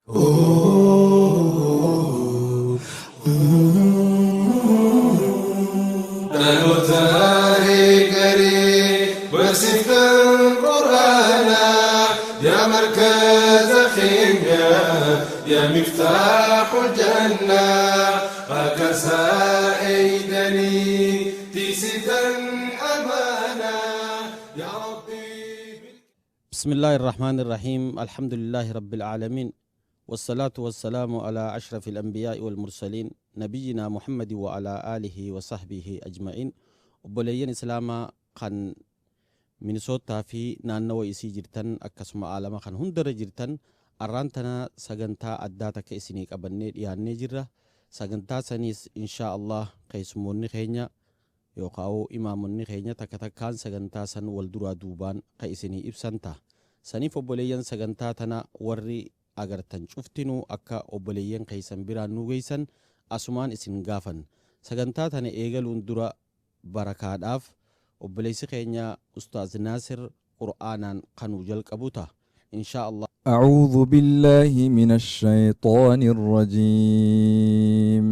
Dhaloota eegalee barsiiftan Quraanaa yaa markaza keenya yaa miftaaxul jannaa akka isaa eeydanii tiisitan amaanaa yaa Rabbii. بسم الله الرحمن الرحيم الحمد لله رب العالمين والصلاة والسلام على أشرف الأنبياء والمرسلين نبينا محمد وعلى آله وصحبه أجمعين. Obboleeyyan Islaamaa kan Minisootaa fi naannawa isii jirtan, akkasuma aalama kan hundarra jirtan, arraan tana sagantaa addaa takka isinii qabannee dhiyaannee jirra. Sagantaa saniis inshaa Allah keessummoonni keenya yookaa'u imaamonni keenya takka takkaan sagantaa san wal duraa duubaan ka isinii ibsan taha. Saniif obboleeyyan, sagantaa tana warri agartan cuftinuu akka obboleeyyan keessan biraan nuu geessan asumaan isin gaafan. Sagantaa tana eegaluun dura barakaadhaaf obboleessi keenya Ustaaz Naasir Qur'aanaan kanuu jalqabu taha inshaa Allah. أعوذ بالله من الشيطان الرجيم.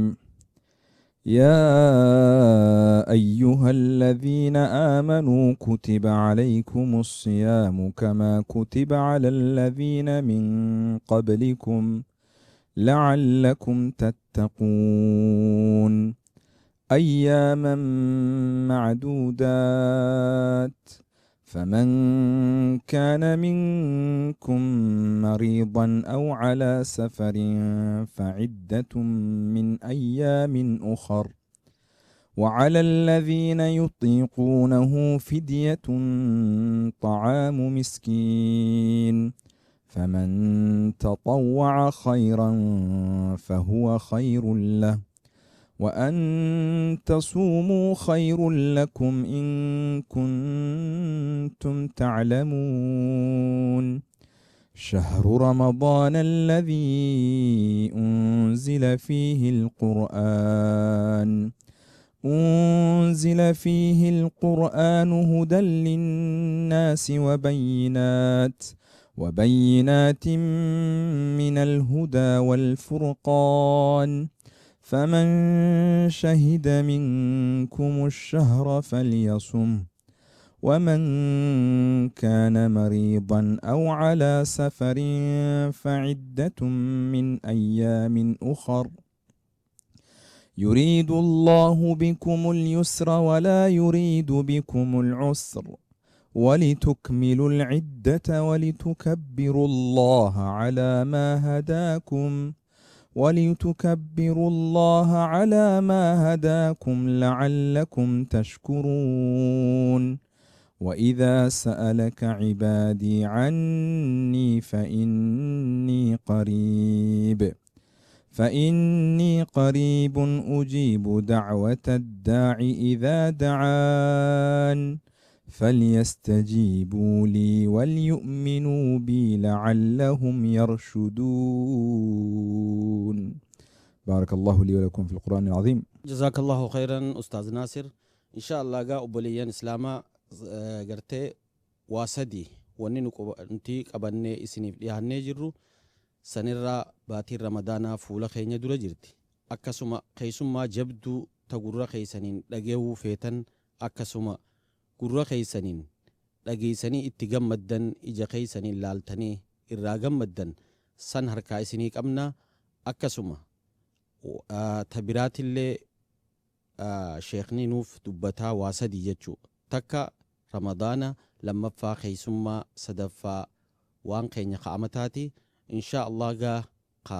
يا أيها الذين آمنوا كتب عليكم الصيام كما كتب على الذين من قبلكم لعلكم تتقون. أياما معدودات. فمن كان منكم مريضا أو على سفر فعدة من أيام أخر. وعلى الذين يطيقونه فدية طعام مسكين. فمن تطوع خيرا فهو خير له. وأن تصوموا خير لكم إن كنتم تعلمون. شهر رمضان الذي أنزل فيه القرآن هدى للناس وبينات من الهدى والفرقان. فمن شهد منكم الشهر فليصم. ومن كان مريضا أو على سفر فعدة من أيام أخر. يريد الله بكم اليسر ولا يريد بكم العسر ولتكملوا العدة ولتكبروا الله على ما هداكم لعلكم تشكرون. وإذا سألك عبادي عني فإني قريب أجيب دعوة الداع إذا دعان فليستجيبوا لي وليؤمنوا بي لعلهم يرشدون. بارك الله لي ولكم في القرآن العظيم. جزاك الله خيرا أستاذ ناصر. إن شاء الله gaa obboleeyyan Islaamaa, gartee waa sadii wanni nuti qabannee isiniif dhiyaannee jirru. Sanirraa baatiin Ramadaanaa fuula keenya dura jirti, akkasuma keessummaa jabduu ta gurra keessaniin dhageewuu feetan, akkasuma gurra keessaniin dhageessanii itti gammaddan, ija keessaniin laaltanii irraa gammaddan san harkaa isinii qabna. Akkasuma ta biraatillee sheekni nuuf dubbataa. Waa sadii jechuu: takka Ramadaana, lammaffaa keessummaa, sadaffaa waan keenya ka'amataati inshaa Allah. Gaa ka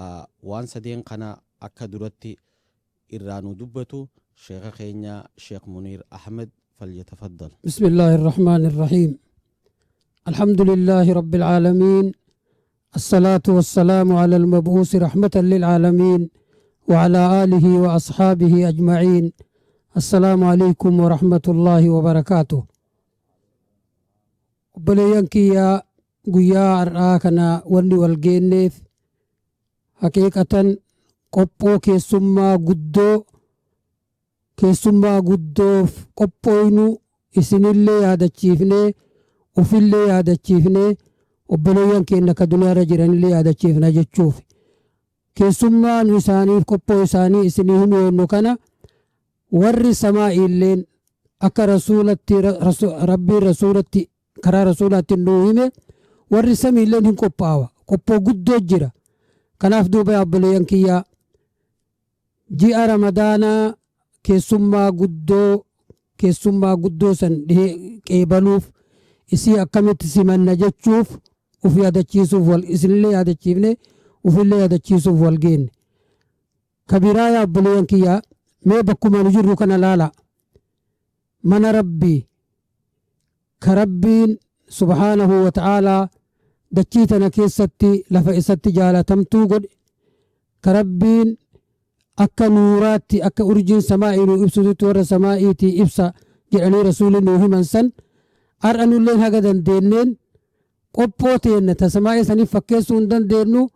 waan sadeen kana akka duratti irraa nu dubbatu sheeka keenya Sheekh Muniir Ahmed. فليتفضل. بسم الله الرحمن الرحيم. الحمد لله رب العالمين، الصلاة والسلام على المبعوث رحمة للعالمين وعلى آله وأصحابه أجمعين. السلام عليكم ورحمة الله وبركاته. Obboleeyyan kiyya, guyyaa har'aa kana wanni wal geenneef haqiiqatan qophoo keessummaa guddoo, keessummaa guddoof qophooynu isinillee yaadachiifnee, ufillee yaadachiifnee, obboleeyyan keenya ka duniyaarra jiranillee yaadachiifna jechuuf. Keessummaa nu isaaniif qophoo isaanii isinii himuu jennu kana warri samaa'iilleen akka rasuulatti rabbiin rasuulatti karaa rasuulaatti nuu hime warri samiilleen hin qophaawa qophoo guddoo jira. Kanaaf duuba yaa obboleeyyan kiyyaa ji'a ramadaanaa keessummaa guddoo keessummaa guddoo san qeebaluuf isii akkamitti simanna jechuuf uf yaadachiisuuf wal isinillee yaadachiifne ufillee yaadachiisuuf wal geenne. Ka biraa yaa obboleeyyan kiyyaa mee bakkuma nu jirru kana laala. Mana Rabbii ka Rabbiin subhaanahu wa ta'aalaa dachii tana keessatti lafa isatti jaalatamtuu godhe ka Rabbiin akka nuuraatti akka urjiin samaa'ii nuu ibsututti warra samaa'iitii ibsa jedhanii rasuulli nuu himan san har'a nulleen haga dandeenneen qophoo teenna ta samaa'ii saniif fakkeessuu hin dandeennu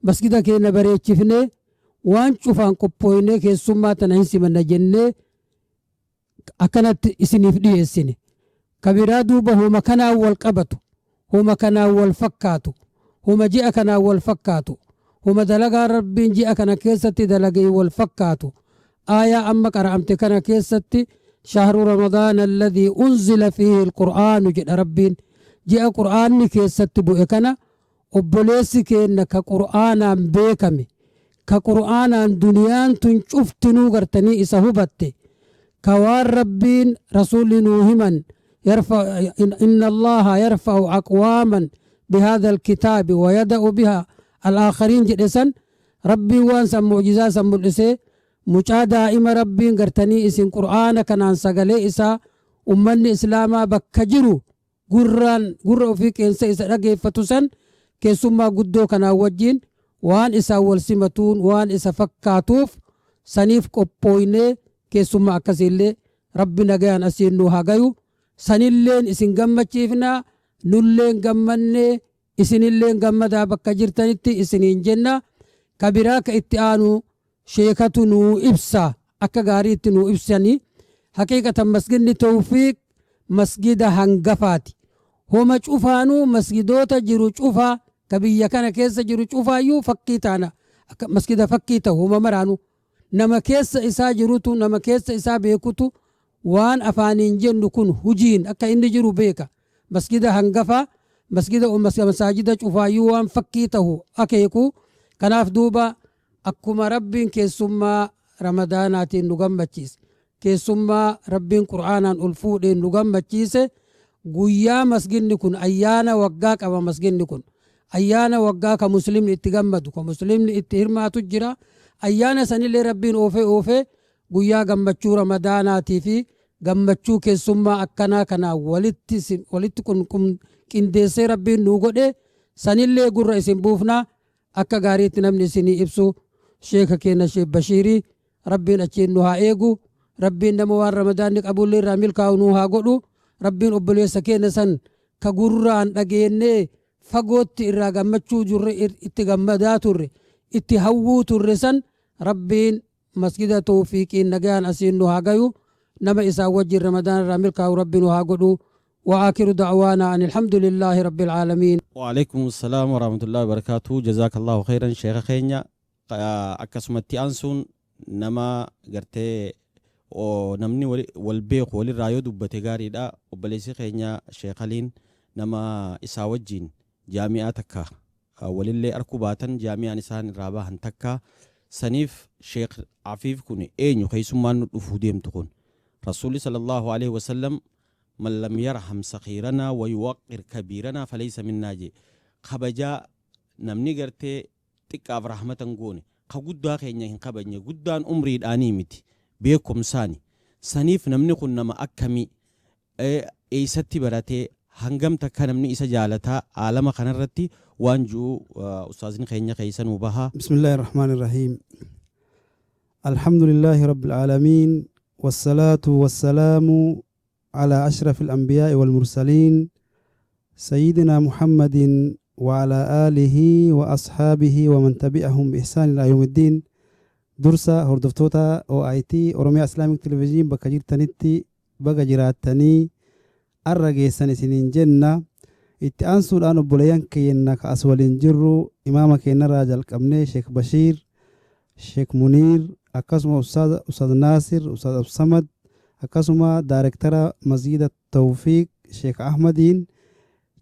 masgida keenna bareechifnee waan cufaan qophooynee keessummaa tana hin simanna jennee akkanatti isiniif dhiyeessine. Ka biraa duuba homa kanaan wal qabatu, homa kanaan wal fakkaatu, homa ji'a kanaan wal fakkaatu, homa dalagaa Rabbiin ji'a kana keessatti dalageen wal fakkaatu. Aayaa amma qara'amte kana keessatti shahru ramadaana alladhii unzila fiihi alqur'aanu jedha Rabbiin. Ji'a qur'aanni keessatti bu'e kana obboleessi keenna ka qur'aanaan beekame, ka qur'aanaan duniyaan tun cuftinuu gartanii isa hubatte, ka waan Rabbiin rasuulli nuu himan yarfa inna Allaha yarfa'u aqwaaman bihadha alkitaabi wa yada'u biha al-aakhariin jedhe san Rabbiin waan san mu'jizaa san mul'isee mucaa daa'ima Rabbiin gartanii isin qur'aana kanaan sagalee isaa ummanni islaamaa bakka jiru gurraan gurra ofii qeensa isa dhageeffatu san keessummaa guddoo kanaan wajjiin waan isaan wal simatuun waan isa fakkaatuuf saniif qophooynee keessummaa akkasiillee Rabbi nagayaan asiin nuu haa gayu sanilleen isin gammachiifna nulleen gammannee isinilleen gammadaa bakka jirtanitti isiniin jenna. Ka biraa ka itti aanu sheekatu nuu ibsa akka gaariitti nuu ibsani. Haqiiqatan masgidni Tawfiiq masgida hangafaati. Homa cufaanuu masgidoota jiru cufa ka biyya kana keessa jiru cufaayyuu fakkii taana masgida fakkii ta'u homa maraanuu nama keessa isaa jirutu nama keessa isaa beekutu waan afaaniin jennu kun hujiin akka inni jiru beeka. Masgida hangafaa masgida masaajida cufaayyuu waan fakkii tahu akeeku. Kanaaf duuba akkuma Rabbiin keessummaa ramadaanaatiin nu gammachiise keessummaa Rabbiin qur'aanaan ol fuudheen nu gammachiise guyyaa masgidni kun ayyaana waggaa qaba. Masgidni kun ayyaana waggaa ka muslimni itti gammadu ka muslimni itti hirmaatu jira. Ayyaana sanillee Rabbiin oofee oofee guyyaa gammachuu ramadaanaatii fi gammachuu keessummaa akkanaa kanaa walitti qindeessee Rabbiin nuu godhe sanillee gurra isin buufnaa. Akka gaariitti namni isinii ibsu sheeka keenya Sheek Bashiirii. Rabbiin achiin nu haa eegu. Rabbiin nama waan ramadaanni qabullee irraa milkaa'u nu haa godhu. Rabbiin obboleessa keenya san ka gurraan dhageennee fagootti irraa gammachuu jirre itti gammadaa turre itti hawwuu turre san Rabbiin masgida Tawfiiqiin nagayaan asiin nu haa gayu. Nama isaan wajjin ramadaan irraa milkaa'u Rabbi nu haa godhu. وآخر دعوانا أن الحمد لله رب العالمين. وعليكم السلام ورحمة الله وبركاته. جزاك الله خيرا sheekha keenya. Akkasumatti aansuun nama gartee namni wal beeku walirraa yoo dubbate gaariidha. Obboleessi keenya sheekaliin nama isaa wajjin jaami'aa takka walillee arkuu baatan jaami'aan isaan irraa bahan takka saniif Sheekh Afiif kun eenyu keessummaan nu dhufuu deemtu kun? Rasuulli sallallahu alaihi wasallam man lam yarham sagiiranaa wa yuwaqqir kabiiranaa falaysa minnaa jee. Kabajaa namni gartee xiqqaaf rahmata hin goone ka guddaa keenya hin kabajne guddaan umriidhaanii miti beekumsaani. Saniif namni kun nama akkamii, eessatti baratee, hangam takka namni isa jaalataa aalama kanarratti waan ji'u ustaazni keenya keessa nuu baha. بسم الله الرحمن الرحيم. الحمد لله رب العالمين والصلاة والسلام على أشرف الأنبياء والمرسلين سيدنا محمد وعلى آله وأصحابه ومن تبعهم بإحسان إلى يوم الدين. Dursa hordoftoota OIT, Oromiyaa Islamic Television, bakka jirtanitti baga jiraattanii arra geessan isiniin jenna. Itti aansuudhaan obboleeyyan keenya ka as waliin jirru imaama keenyarraa jalqabnee Sheek Bashiir Sheek Muniir, akkasuma Ustaaz Naasir, Ustaaz Absamad, akkasuma daarektara Masjiida Tawfiiq Sheek Ahmadiin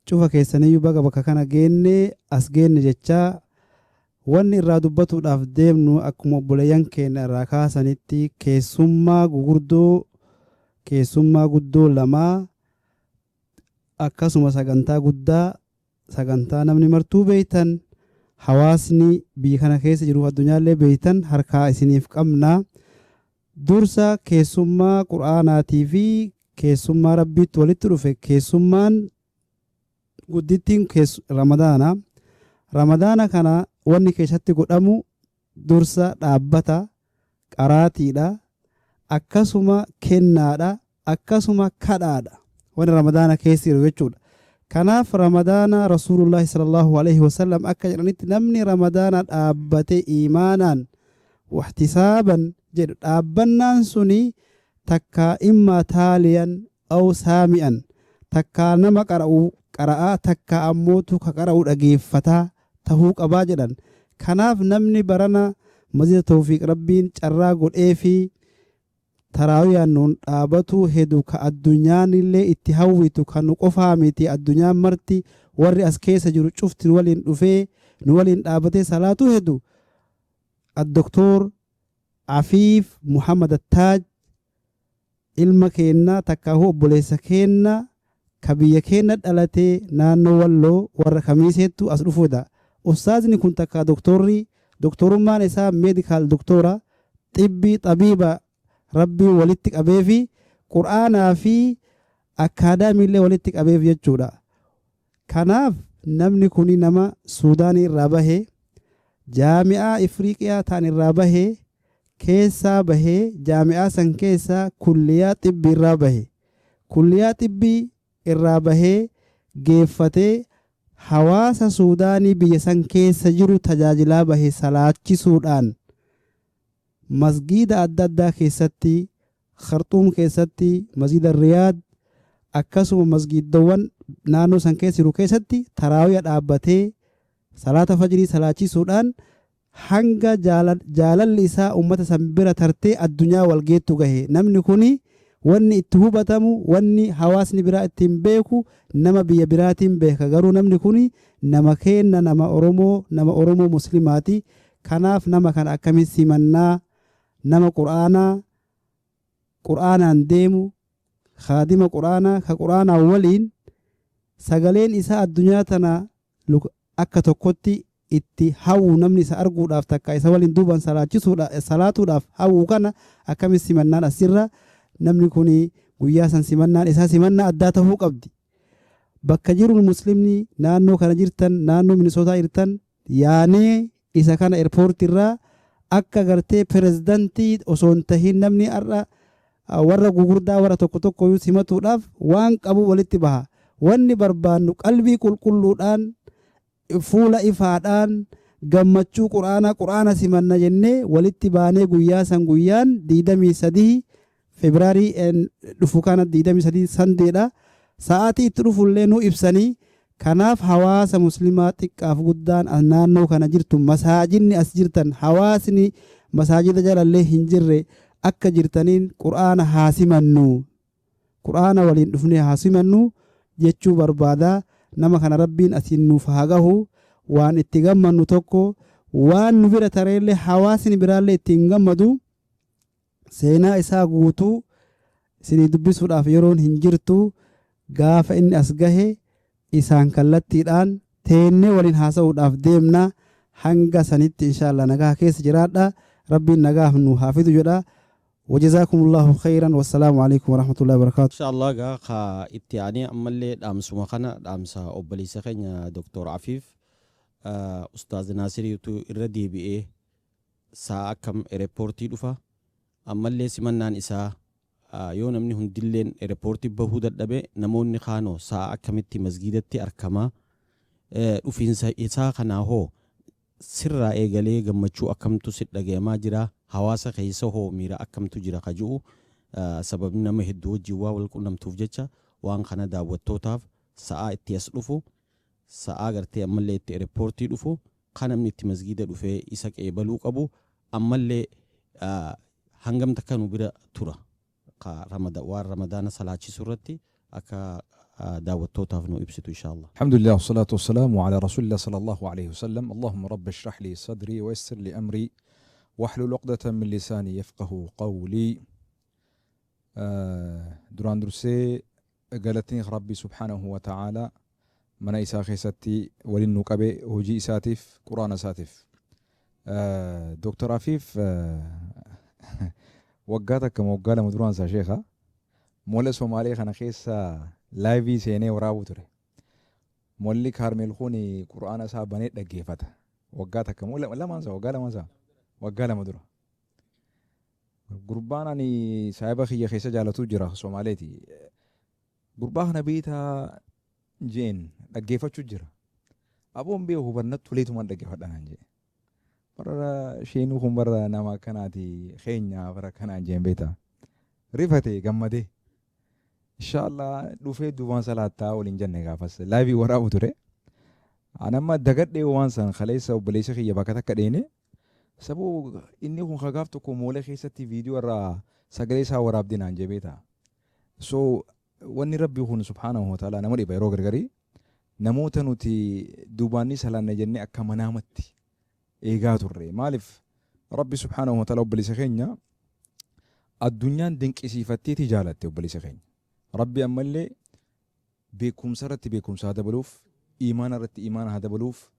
cufa keessaniyyuu baga bakka kana geenne as geenne jechaa, wanni irraa dubbatuudhaaf deemnu akkuma obboleeyyan keenya irraa kaasanitti keessummaa gugurdoo, keessummaa guddoo lamaa, akkasuma sagantaa guddaa, sagantaa namni martuu beeytan, hawaasni biyya kana keessa jiruuf addunyaallee beeytan harkaa isiniif qabna. Dursa keessummaa qur'aanaatii fi keessummaa rabbiitti walitti dhufe. Keessummaan guddittiin Ramadaana. Ramadaana kana wanni keessatti godhamu dursa dhaabbata qaraatiidha, akkasuma kennaadha, akkasuma kadhaadha, wanni Ramadaana keessa jiru jechuudha. Kanaaf Ramadaana Rasuulullaahi sallallahu alaihi wasallam akka jedhanitti, namni Ramadaana dhaabbate iimaanaan waxtisaaban jedhu, dhaabbannaan suni takkaa immaa taaliyan aw saami'an, takkaa nama qara'u qara'aa, takkaa ammootu ka qara'u dhageeffataa tahuu qabaa jedhan. Kanaaf namni barana Masjida Tawfiiq Rabbiin carraa godhee fi taraawiyaan nuun dhaabatuu hedu, ka addunyaanillee itti hawwitu, ka nu qofaa miti, addunyaan marti warri as keessa jiru cufti nu waliin dhufee nu waliin dhaabatee salaatuu hedu, Addoktoor Afiif Muhammad Attaaj, ilma keenna takkaahuu obboleessa keenna ka biyya keenna dhalatee naannoo Walloo warra Kamiiseettu as dhufuudha. Ustaazni kun takkaa doktorri, doktorummaan isaa medical doktora, xibbii xabiiba Rabbiin walitti qabeefi qur'aanaa fi akkaadaamiillee walitti qabeef jechuudha. Kanaaf namni kuni nama Suudaanii irraa bahe, jaami'aa Ifriiqiyaa ta'an irraa bahe, keessaa bahee jaami'aa san keessaa kulliyaa xibbii irraa bahe. Kulliyaa xibbii irraa bahee geeffatee hawaasa Suudaanii biyya san keessa jiru tajaajilaa bahe salaachisuudhaan, masgiida adda addaa keessatti, Kharxuum keessatti, Masgiida Riyaad, akkasuma masgiiddawwan naannoo san keessa jiru keessatti taraawiya dhaabbatee salaata fajrii salaachisuudhaan hanga jaalalli isaa ummata san bira tartee addunyaa wal geettu gahe. Namni kuni wanni itti hubatamu, wanni hawaasni biraa ittiin beeku, nama biyya biraatiin beeka, garuu namni kuni nama keenna, nama Oromoo, nama Oromoo Muslimaati. Kanaaf nama kana akkamiin simannaa? Nama qur'aanaa, qur'aanaan deemu, kaadima qur'aanaa, ka qur'aanaa waliin sagaleen isaa addunyaa tana akka tokkotti itti hawwu, namni isa arguudhaaf takka isa waliin duuban salaatuudhaaf hawwu kana akkamiin simannaan as jirra? Namni kun guyyaa san simannaan isaa simannaa addaa tahuu qabdi. Bakka jiru Muslimni naannoo kana jirtan, naannoo Minisootaa jirtan, yaanee isa kana airpoortii irraa akka gartee pirezidantii osoo hin tahin, namni har'a warra gugurdaa warra tokko tokko simatuudhaaf waan qabu walitti baha. Wanni barbaannu qalbii qulqulluudhaan, fuula ifaadhaan, gammachuu quraana quraana simanna jennee walitti baanee guyyaa san, guyyaan 23 Febraarii dhufu kana, 23 Sundaydha. Sa'aatii itti dhufullee nu ibsanii. Kanaaf hawaasa Muslimaa xiqqaaf guddaan naannoo kana jirtu, masaajidni as jirtan, hawaasni masaajida jalallee hin jirre, akka jirtaniin quraana haa simannu, quraana waliin dhufnee haa simannu jechuu barbaada. Nama kana Rabbiin asiin nuuf haa gahu. Waan itti gammannu tokko, waan nu bira tareellee hawaasni biraallee ittiin gammadu. Seenaa isaa guutuu isinii dubbisuudhaaf yeroon hin jirtu. Gaafa inni as gahe isaan kallattiidhaan teennee waliin haasa'uudhaaf deemna. Hanga sanitti inshaallah nagaa keessa jiraadha. Rabbiin nagaaf nu haa fidu jedha. وجزاكم الله خيرا والسلام عليكم ورحمة الله وبركاته. Insha Allah gaa ka itti aanee ammallee dhaamsuma kana, dhaamsa obboleessa keenya Doktor Afiif, Ustaaz Naasiriitu irra deebi'ee sa'a akkam airpoortii dhufa, ammallee simannaan isaa yoo namni hundilleen airpoortii bahuu dadhabe, namoonni kaanoo sa'a akkamitti masgiidatti arkamaa, dhufiinsa isaa kanaa hoo sirraa eegalee gammachuu akkamtu si dhagayamaa jira, hawaasa keessa hoo miira akkamtu jira ka ji'u, sababni nama hedduu wajjin waa wal qunnamtuuf jecha, waan kana daawwattootaaf sa'aa itti as dhufu, sa'aa gartee ammallee itti airpoortii dhufu, kan namni itti masgiida dhufee isa qeebaluu qabu. Ammallee hangam takka nu bira tura ka waan Ramadaana salaachisu irratti akka daawwattootaaf nu ibsitu insha Allah. الحمد لله والصلاة والسلام على رسول الله صلى الله عليه وسلم. اللهم رب اشرح لي صدري ويسر لي أمري واحلل عقدة من لساني يفقه قولي. Duraan dursee galatni Rabbi subhaanahu wa ta'ala mana isaa keessatti waliin nu qabe, hojii isaatiif, quraana isaatiif. Dr. Afiif waggaa takka waggaa 2 duraan isaa sheeka mola Somaalee kana keessa live seenee waraabuu ture. Molli Kaarmeel kun quraana isaa banee dhaggeeffata. Waggaa takka moo lamaan isaa, waggaa 2 isaa, waggaa 2 dura. Gurbaan ani saahiba kiyya keessa jaalatu jira Somaaleeti. Gurbaa kana beektaa jeen, dhaggeeffachuu jira. Aboon beeku hubannatti tuleetumaan dhaggeeffadha naan jee. Bara isheenuu kun bara nama akkanaati keenya bara akkanaan jeen beektaa. Rifate gammadee. Inshaallah dhufee duubaan salaattaa waliin jenne gaafas live waraabu ture. Anamma dagadhee waan san kaleessa obboleessa kiyya bakka takka dheene. Sabuu inni kun gaaf tokko moola keessatti viidiyoo irraa sagalee isaa waraabdee naan jee beektaa. So wanni Rabbi kun subhaanahu wa ta'ala nama dhiba yeroo gargarii namoota nuti duubaanni salaanna jennee akka manaamatti eegaa turre. Maaliif Rabbi subhaanahu wa ta'ala obboleessa keenya addunyaan dinqisiifatteeti jaalatte obboleessa keenya. Rabbi ammallee beekumsa irratti beekumsa haa dabaluuf, imaana irratti imaana haa dabaluuf,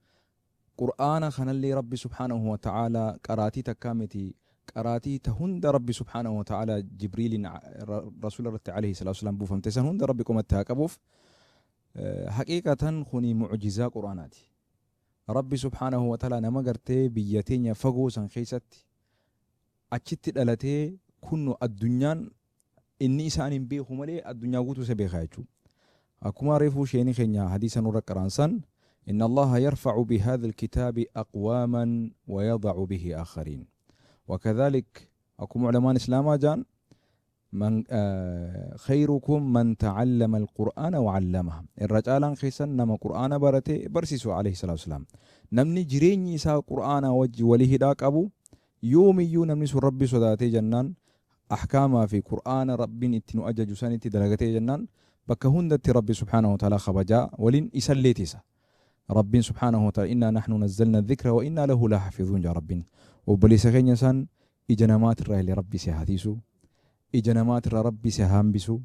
qur'aana kanallee Rabbi subhaanahu wa ta'ala qaraatii takkaa miti, qaraatii ta hunda Rabbi subhaanahu wa ta'ala Jibriiliin rasuula irratti alayhi salaatu wasalaam buufamte san hunda Rabbi qomatti haa qabuuf. Haqiiqatan kuni mucjizaa qur'aanaati. Rabbi subhaanahu wa ta'ala nama gartee biyya teenya fagoo san keessatti achitti dhalatee kunno addunyaan inni isaan hin beeku malee addunyaa guutuu isa beekaa jechuudha. Akkuma reefuu sheeni keenya hadiisa nurra qaraansan, إن الله يرفع بهذا الكتاب أقواما ويضع به آخرين. وكذلك akkuma علماء إسلاما جان من خيركم من تعلم القرآن وعلمه. Irra caalaan keessan nama qur'aana barate barsiisu alayhi salaatu wasalaam. Namni jireenyi isaa qur'aana wajji walii hidhaa qabu yoomiyyuu namni sun Rabbi sodaatee jennaan, ahkaamaa fi qur'aana Rabbiin itti nu ajaju sanitti dalagatee jennaan, bakka hundatti Rabbi subhaanahu wa ta'ala kabajaa waliin isallee tisa. Rabbiin subhaanahu wa ta'ala إنا نحن نزلنا الذكر وإنا له لحافظون jaa Rabbiin. Obboleessa keenya san ija namaatirraa illee Rabbi si haa tiisu. Ija namaatirraa Rabbi si haa hambisu.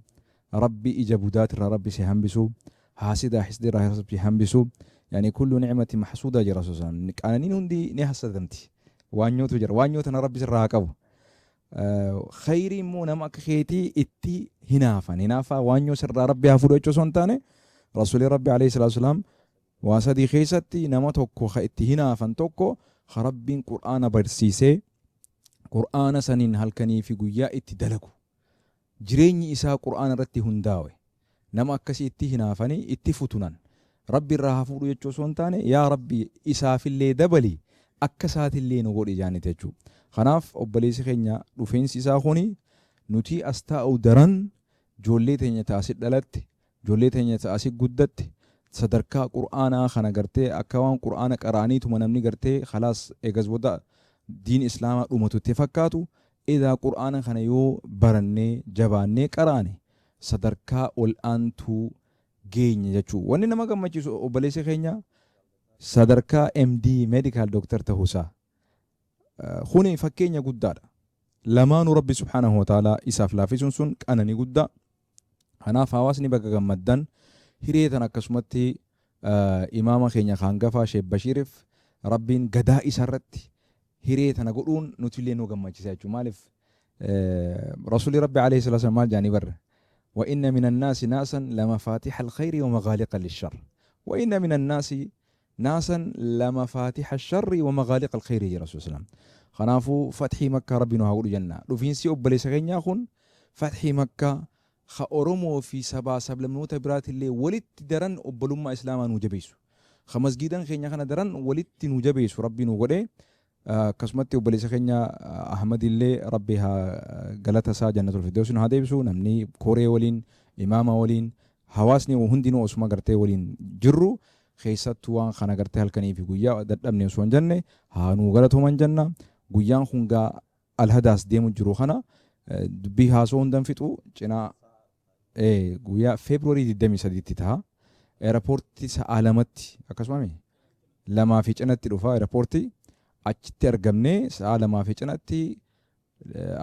Rabbi ija budaatirraa Rabbi si hambisu. Haasidaa hisdirraa Rabbi hambisu. Yani كل نعمة محسودة jira rasuusan. Qananiin hundi ni hasadamti. Waanyootu jira. Waanyoo tana Rabbi sirraa haa qabu. Khayrii immoo nama akka keetii itti hinaafan. Hinaafaa waanyoo sirraa Rabbi haa fuudhu jechuu osoo hin taane, Rasuulli Rabbi alayhi salaatu wasalaam waa sadii keessatti nama tokko ka itti hinaafan, tokko ka Rabbiin qur'aana barsiisee qur'aana saniin halkanii fi guyyaa itti dalagu. Jireenyi isaa qur'aana irratti hundaawe. Nama akkasii itti hinaafanii itti futunan. Rabbi irraa haa fuudhu jechuu osoo hin taane, yaa Rabbi isaafillee dabali, akka isaatillee nu godhi jaaniti jechuudha. Kanaaf obboleessi keenya dhufeensi isaa kuni nuti as taa'u daran ijoollee teenya taasi dhalatte, ijoollee teenya taasi guddatte, sadarkaa qur'aanaa kana gartee akka waan qur'aana qara'aniituma namni gartee khalaas eegas booda diin islaamaa dhumatu itti fakkaatu. Edaa qur'aana kana yoo barannee jabaannee qara'ane sadarkaa ol aantuu geenya jechuu. Wanni nama gammachiisu obboleessi keenya sadarkaa MD, medical doctor ta'uusaa. Kuni fakkeenya guddaadha. Lamaanuu Rabbi subhaanahu wa ta'ala isaaf laafisuun sun qananii guddaa. Kanaaf hawaasni bakka gammaddan hiree tan akkasumatti imaama keenya hangafaa Sheek Bashiiriif Rabbiin gadaa isarratti hiree tana godhuun nuti illee nu gammachiisa jechuudha. Maaliif Rasuulli Rabbi alayhi salaatu maal jedhanii barre? وإن من الناس ناسا لمفاتيح الخير ومغاليق للشر وإن من الناس ناسا لمفاتيح الشر ومغاليق الخير يا رسول الله. Kanaafuu fatxii Makkaa Rabbi nu haa godhu jenna. Dhufiinsi obboleessa keenyaa kun fatxii Makkaa ka Oromoo fi sabaa sablammoota biraatillee walitti daran obbolummaa islaamaa nu jabeessu. Ka masgiidan keenya kana daran walitti nu jabeessu Rabbi nu godhee, akkasumatti obboleessa keenya Ahmad illee Rabbi haa galata isaa jannatul firdaus nu haa deebisu. Namni koree waliin, imaama waliin, hawaasni hundinuu osuma gartee waliin jirru keessattuu waan kana gartee halkanii fi guyyaa dadhabne osoo hin jenne haa nuu galatooman jenna. Guyyaan kun gaa alhadaas deemu jiru kana dubbii haasoo hundan fixu cinaa guyyaa February 23tti ta'a. Airportii sa'a 2tti, akkasuma 2 fi cinatti dhufa airportii. Achitti argamnee sa'a 2 fi cinatti,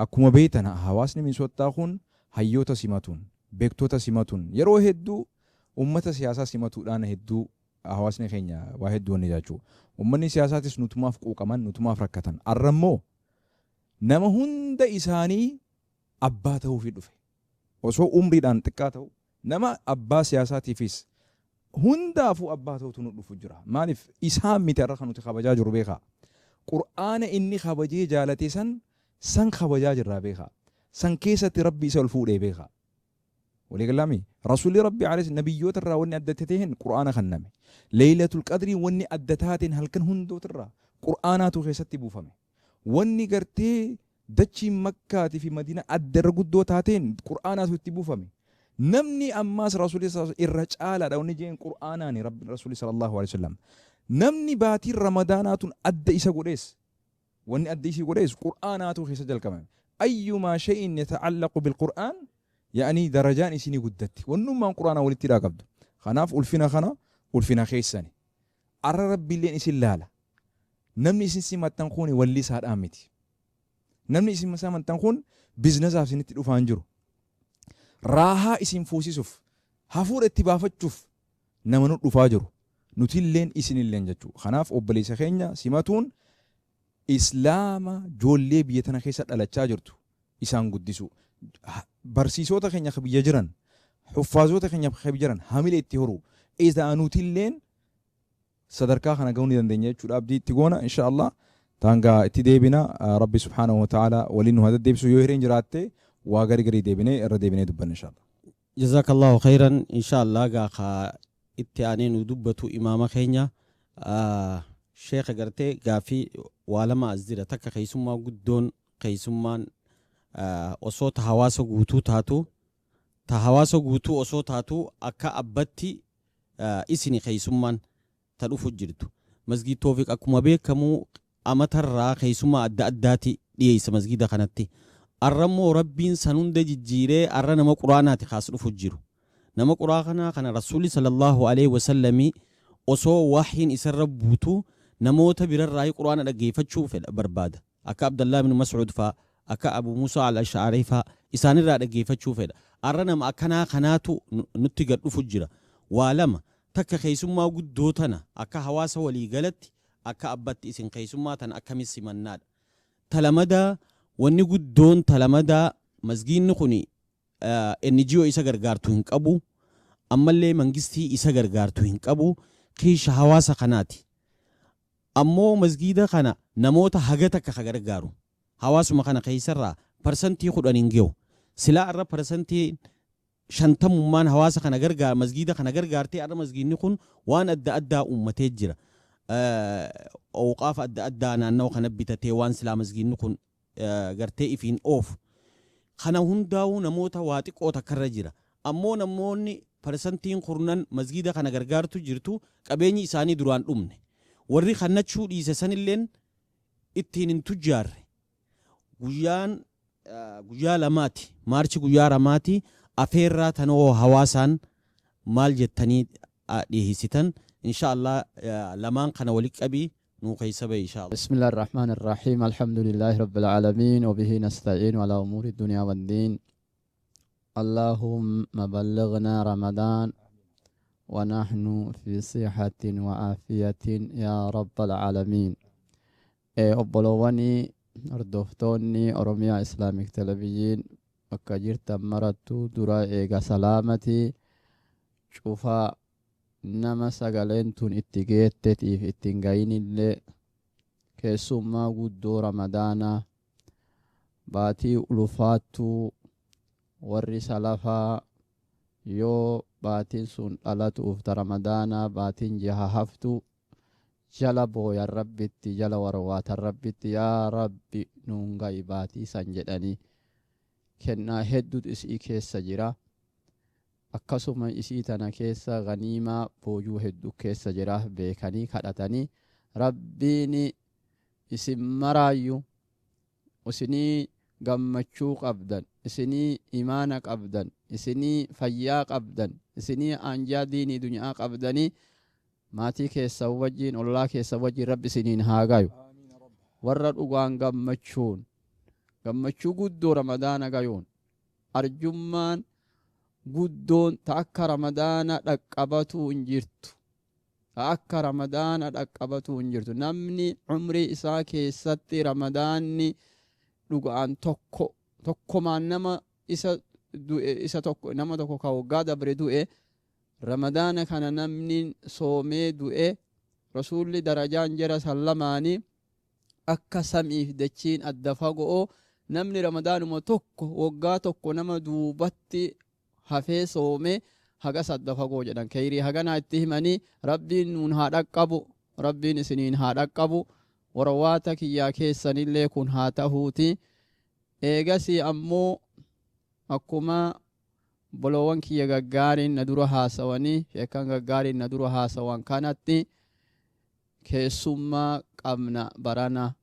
akkuma beektan hawaasni Minisootaa kun hayyoota simatuun, beektota simatuun, yeroo hedduu ummata siyaasaa simatuudhaan hedduu hawaasni keenya waa hedduu wanni jechuudha. Uummanni siyaasaatis nutumaaf quuqaman, nutumaaf rakkatan. Arra immoo nama hunda isaanii abbaa ta'uufii dhufe. Osoo umriidhaan xiqqaa ta'u nama abbaa siyaasaatiifis hundaafuu abbaa ta'utu nu dhufu jira. Maaliif isaan miti har'a kan nuti kabajaa jiru, beekaa. Qur'aana inni kabajee jaalate san kabajaa jirraa, beekaa. San keessatti Rabbi isa ol fuudhee, beekaa. Waliigalaami Rasuulli Rabbi alayhi nabiyyoota irraa wanni adda ta'een Qur'aana kenname. Leeylatul Qadrii wanni adda taateen halkan hundootirraa Qur'aanaatu keessatti buufame. Wanni gartee dachiin Makkaatii fi Madiina adda irra guddoo taateen Qur'aanaatu itti buufame. Namni ammaas Rasuulli irra caalaadha wanni jeen Qur'aanaani Rabbi Rasuulli sallallahu alaihi wasallam. Namni baatiin Ramadaanaatun adda isa godhees, wanni adda isii godhees Qur'aanaatu keessa jalqabame. Ayyumaa shay'in yata'allaqu bilqur'aan yaa'anii darajaan isinii guddatti. Wannummaan Qur'aanaa walitti hidhaa qabdu. Kanaaf ulfina kana ulfina keessani. Arra Rabbiilleen isin laala. Namni isin simattan kun wallisaadhaan miti. Namni isin simattan kun businessaaf isinitti dhufaa hin jiru. Raahaa isin fuusisuuf, hafuura itti baafachuuf nama nu dhufaa jiru. Nutilleen isinilleen jechuudha. Kanaaf obboleessa keenya simatuun Islaama ijoollee biyya tana keessa dhalachaa jirtu isaan guddisuu. Barsiisota keenya ka biyya jiran, huffaazota keenya ka biyya jiran hamile itti horuu. Isaa nutilleen sadarkaa kana gahuu ni dandeenya jechuudha. Abdii itti goona, insha Allah. Taangaa itti deebina. Rabbi subhaanahu wa ta'ala waliin nu haa deddeebisu. Yoo hireen jiraatte waa gari garii deebinee irra deebinee dubbanna, insha Allah. Jazakallahu khayran. Insha Allah gaa ka itti aanee nu dubbatu imaama keenya sheekha. Gartee gaafii waa lama as jira. Takka keessummaa guddoon, keessummaan osoo ta hawaasa guutuu taatu, ta hawaasa guutuu osoo taatu, akka abbatti isini keessummaan ta dhufu jirtu. Masgiid Toofiq akkuma beekamu amatarraa keessummaa adda addaati dhiyeessa masgiida kanatti. Arrammoo Rabbiin san hunda jijjiiree arra nama Quraanaati kaas dhufu jiru. Nama Quraanaa kana Rasuulli sallallahu alaihi wasallamii osoo wahiin isarra buutu namoota birarraa Quraana dhaggeeffachuu fedha, barbaada. Akka Abdallah ibn Mas'ud faa, akka Abu Musa al-Ash'ari faa isaanirraa dhaggeeffachuu fedha. Arra nama akkanaa kanaatu nutti gad dhufu jira. Waa lama: takka keessummaa guddoo tana akka hawaasa walii galatti, akka abbatti isin keessummaa tana akkamis simannaadha? Talamadaa wanni guddoon talamadaa, masgiinni kun NGO isa gargaartu hin qabu, ammallee mangistii isa gargaartu hin qabu, kiisha hawaasa kanaati. Ammoo masgiida kana namoota haga takka ka gargaaru hawaasuma kana keessarraa 10% hin ge'u. Silaa irra 50% hawaasa kana gargaar, masgiida kana gargaartee, arra masgiidni kun waan adda addaa uummatee jira. Awqaafa adda addaa naannawa kana bitatee, waan silaa masgiidni kun gartee ifiin oofu. Kana hundaa'uu namoota waa xiqqoo takkarra jira. Ammoo namoonni 10% masgiida kana gargaartu jirtu qabeenyi isaanii duraan dhumne. Warri kannachuu dhiise sanilleen ittiin hin tujjaarre. Guyyaan guyyaa lamaati. Maarchi guyyaa lamaati. Afeerraa tanoo hawaasaan maal jettanii dhiyeessitan? Insha Allah lamaan kana walitti qabii nuu keessa bahe, insha Allah. بسم الله الرحمن الرحيم، الحمد لله رب العالمين، وبه نستعين على أمور الدنيا والدين. اللهم بلغنا رمضان ونحن في صحة وعافية يا رب العالمين. Obbolowwanii hordoftoonni Oromiyaa Islamic Television bakka jirtan marattu, dura eega salaamati cufaa nama sagaleen tun itti geettetiif ittiin gayinillee, keessummaa guddoo Ramadaanaa, baatii ulfaattuu warri salafaa yoo baatiin sun dhalatuuf ta Ramadaanaa baatiin jaha haftu jala booyan, Rabbitti jala warwaatan, Rabbitti "Yaa Rabbi, nuun ga'i baatii san" jedhanii. Kennaa hedduutu isii keessa jira. Akkasuma isii tana keessa ganiimaa boojuu hedduu keessa jira beekanii kadhatanii Rabbiin isin maraayyuu. Isinii gammachuu qabdan, isinii imaana qabdan, isinii fayyaa qabdan, isinii anjaa diinii dunyaa qabdanii, maatii keessan wajjiin, ollaa keessan wajjiin Rabbi isiniin haa gayu. Warra dhugaan gammachuun, gammachuu guddoo Ramadaana gayuun, arjummaan guddoon ta akka Ramadaana dhaqqabatuu hin jirtu. Ta akka Ramadaana dhaqqabatuu hin jirtu. Namni umrii isaa keessatti Ramadaanni dhugaan tokko tokkomaan nama isa du'e, isa tokko, nama tokko ka waggaa dabre du'e, Ramadaana kana namni soomee du'e, Rasuulli darajaan jara san lamaanii akka samiif dachiin adda fago'o. Namni Ramadaanuma tokko waggaa tokko nama duubatti hafee soome hagas adda fagoo jedhan. Keyrii haganaa itti himanii. Rabbiin nuun haa dhaqqabu, Rabbiin isiniin haa dhaqqabu, warwaata kiyyaa keessanillee kun haa tahuuti. Eegasii ammoo akkuma boloowwan kiyya gaggaariin na dura haasawanii, sheekan gaggaariin na dura haasawan kanatti, keessummaa qabna barana.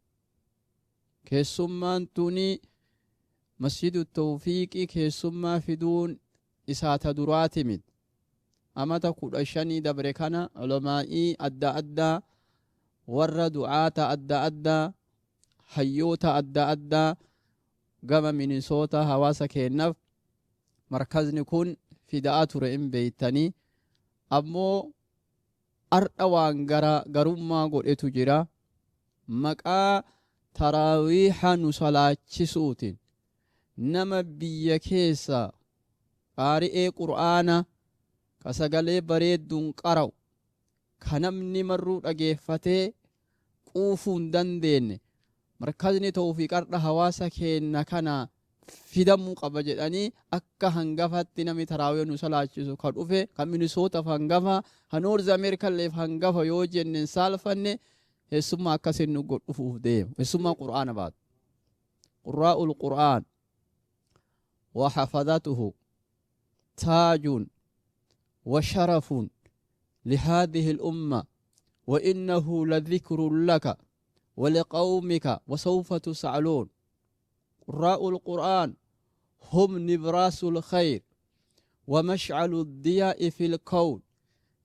Keessummaan tuni Masjidu Tawfiiqii keessummaa fiduun isaa ta duraati miti. Amata 15 dabre kana ulamaa'ii adda addaa, warra du'aata adda addaa, hayyoota adda addaa gama Minisoota hawaasa keennaaf markazni kun fidaa ture in beeytanii. Ammoo ardha waan gara garummaa godhetu jira. Maqaa taraawiiha nu salaachisuutiin nama biyya keessa qaari'ee Qur'aana ka sagalee bareedduun qara'u, ka namni marruu dhageeffatee quufuu hin dandeenne, markazni Tawfiiq ardha hawaasa keenna kana fidamuu qaba jedhanii, akka hangafatti namni taraawii nu salaachisu ka dhufe, ka Minisootaaf hangafa, ka North Americalleef hangafa yoo jenne hin saalfanne. Keessummaa akkasin nu dhufuuf deema. Keessummaa Qur'aana baatu, qurraa'ul Qur'aan wa hafadhatuhu taajun wa sharafun لهذه الأمة، وإنه لذكر لك ولقومك وسوف تسألون. قراء القرآن هم نبراس الخير ومشعل الضياء في الكون.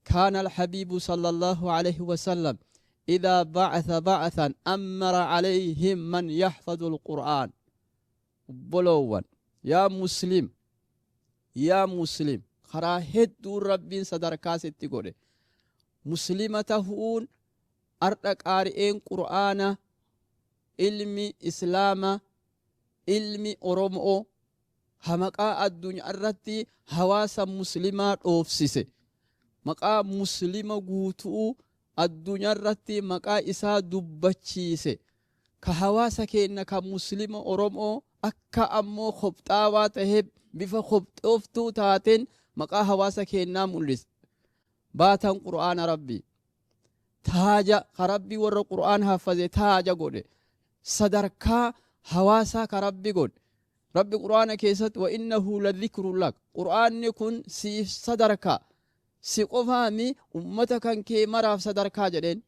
كان الحبيب صلى الله عليه وسلم إذا بعث بعثا أمر عليهم من يحفظ القرآن. Obboloowwan, yaa Muslim, yaa Muslim, karaa hedduu Rabbiin sadarkaa sitti godhe. Muslima tahuun ardha qaari'een Qur'aana, ilmi Islaama, ilmi Oromoo ha maqaa addunyaa irratti hawaasa Muslimaa dhoofsise, maqaa Muslima guutuu addunyaa irratti maqaa isaa dubbachiise, ka hawaasa keenya ka Muslima Oromoo akka ammoo kopxaawaa tahee bifa kopxooftuu taateen maqaa hawaasa keenyaa mul'ise, baatan Qur'aana Rabbii taaja ka Rabbii warra Qur'aan haffaze taaja godhe, sadarkaa hawaasaa ka Rabbi godhe. Rabbi Qur'aana keessatti وإنه لذكر لك, Qur'aanni kun siif sadarkaa, si qofaami ummata kan kee maraaf sadarkaa jedheen.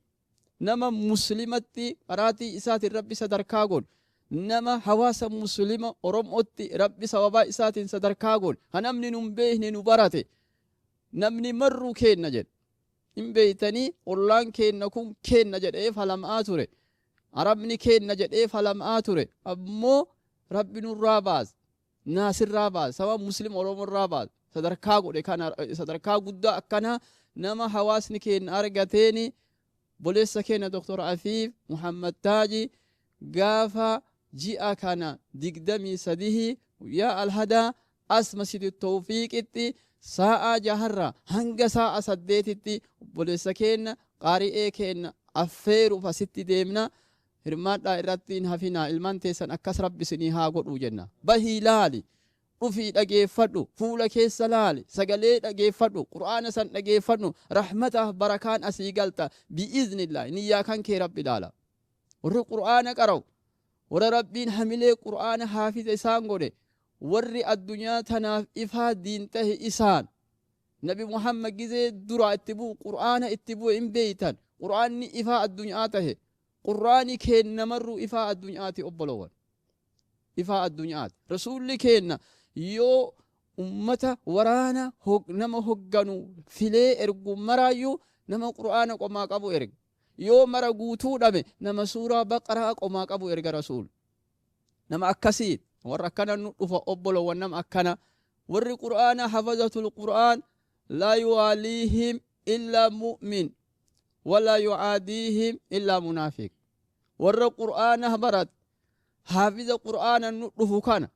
Nama Muslimatti qaraatii isaatiin Rabbi sadarkaa godhe, nama hawaasa Muslima Oromootti Rabbi sababaa isaatiin sadarkaa godhe, ka namni nun beekne nu barate, namni marruu keenna jedhe. Hin beeytanii, ollaan keenna kun keenna jedhee falamaa ture, Arabni keenna jedhee falamaa ture. Ammoo Rabbi nurraa baase, naasirraa baase, saba Muslim Oromoorraa baase, sadarkaa godhe. Kana sadarkaa guddaa akkanaa nama hawaasni keenya argateeni, boleessa keenya Dr. Afiif Muhammad Taaji gaafa ji'a kana 23 guyyaa Alhadaa as Masjidi Tawfiiqitti sa'aa 6rraa hanga sa'a 8tti obboleessa keenya, qaari'ee keenya affeeruuf asitti deemna. Hirmaadhaa, irratti hin hafinaa. Ilmaan teessan akkas Rabbi isinii haa godhuu jenna. Bahii laali, dhufii dhageeffadhu, fuula keessa laali, sagalee dhageeffadhu, Qur'aana san dhageeffadhu. Rahmataaf barakaan asii galta بإذن الله. Niyyaa kan kee Rabbi ilaala. Warri Qur'aana qara'u, warra Rabbiin hamilee Qur'aana haafiza isaan godhe, warri addunyaa tanaaf ifaa diin tahe isaan. Nabi Muhammad gizee duraa itti bu'u Qur'aana itti bu'e, hin beeytan. Qur'aanni ifaa addunyaa tahe. Qur'aani kennamarruu ifaa addunyaati, obboloowwan. Ifaa addunyaati. Rasuulli keenna yoo ummata waraana nama hogganu filee ergu maraayyuu nama Qur'aana qomaa qabu erga. Yoo mara guutuu dhabe, nama suuraa Baqaraa qomaa qabu erga Rasuul. Nama akkasii, warra akkana nu dhufa, obbolowwan. Nama akkana, warri Qur'aana, hafazatul Qur'aan, laa yuwaaliihim illaa mu'min walaa yucaadiihim illaa munaafiq. Warra Qur'aana barat, haafiza Qur'aana nu dhufu kana,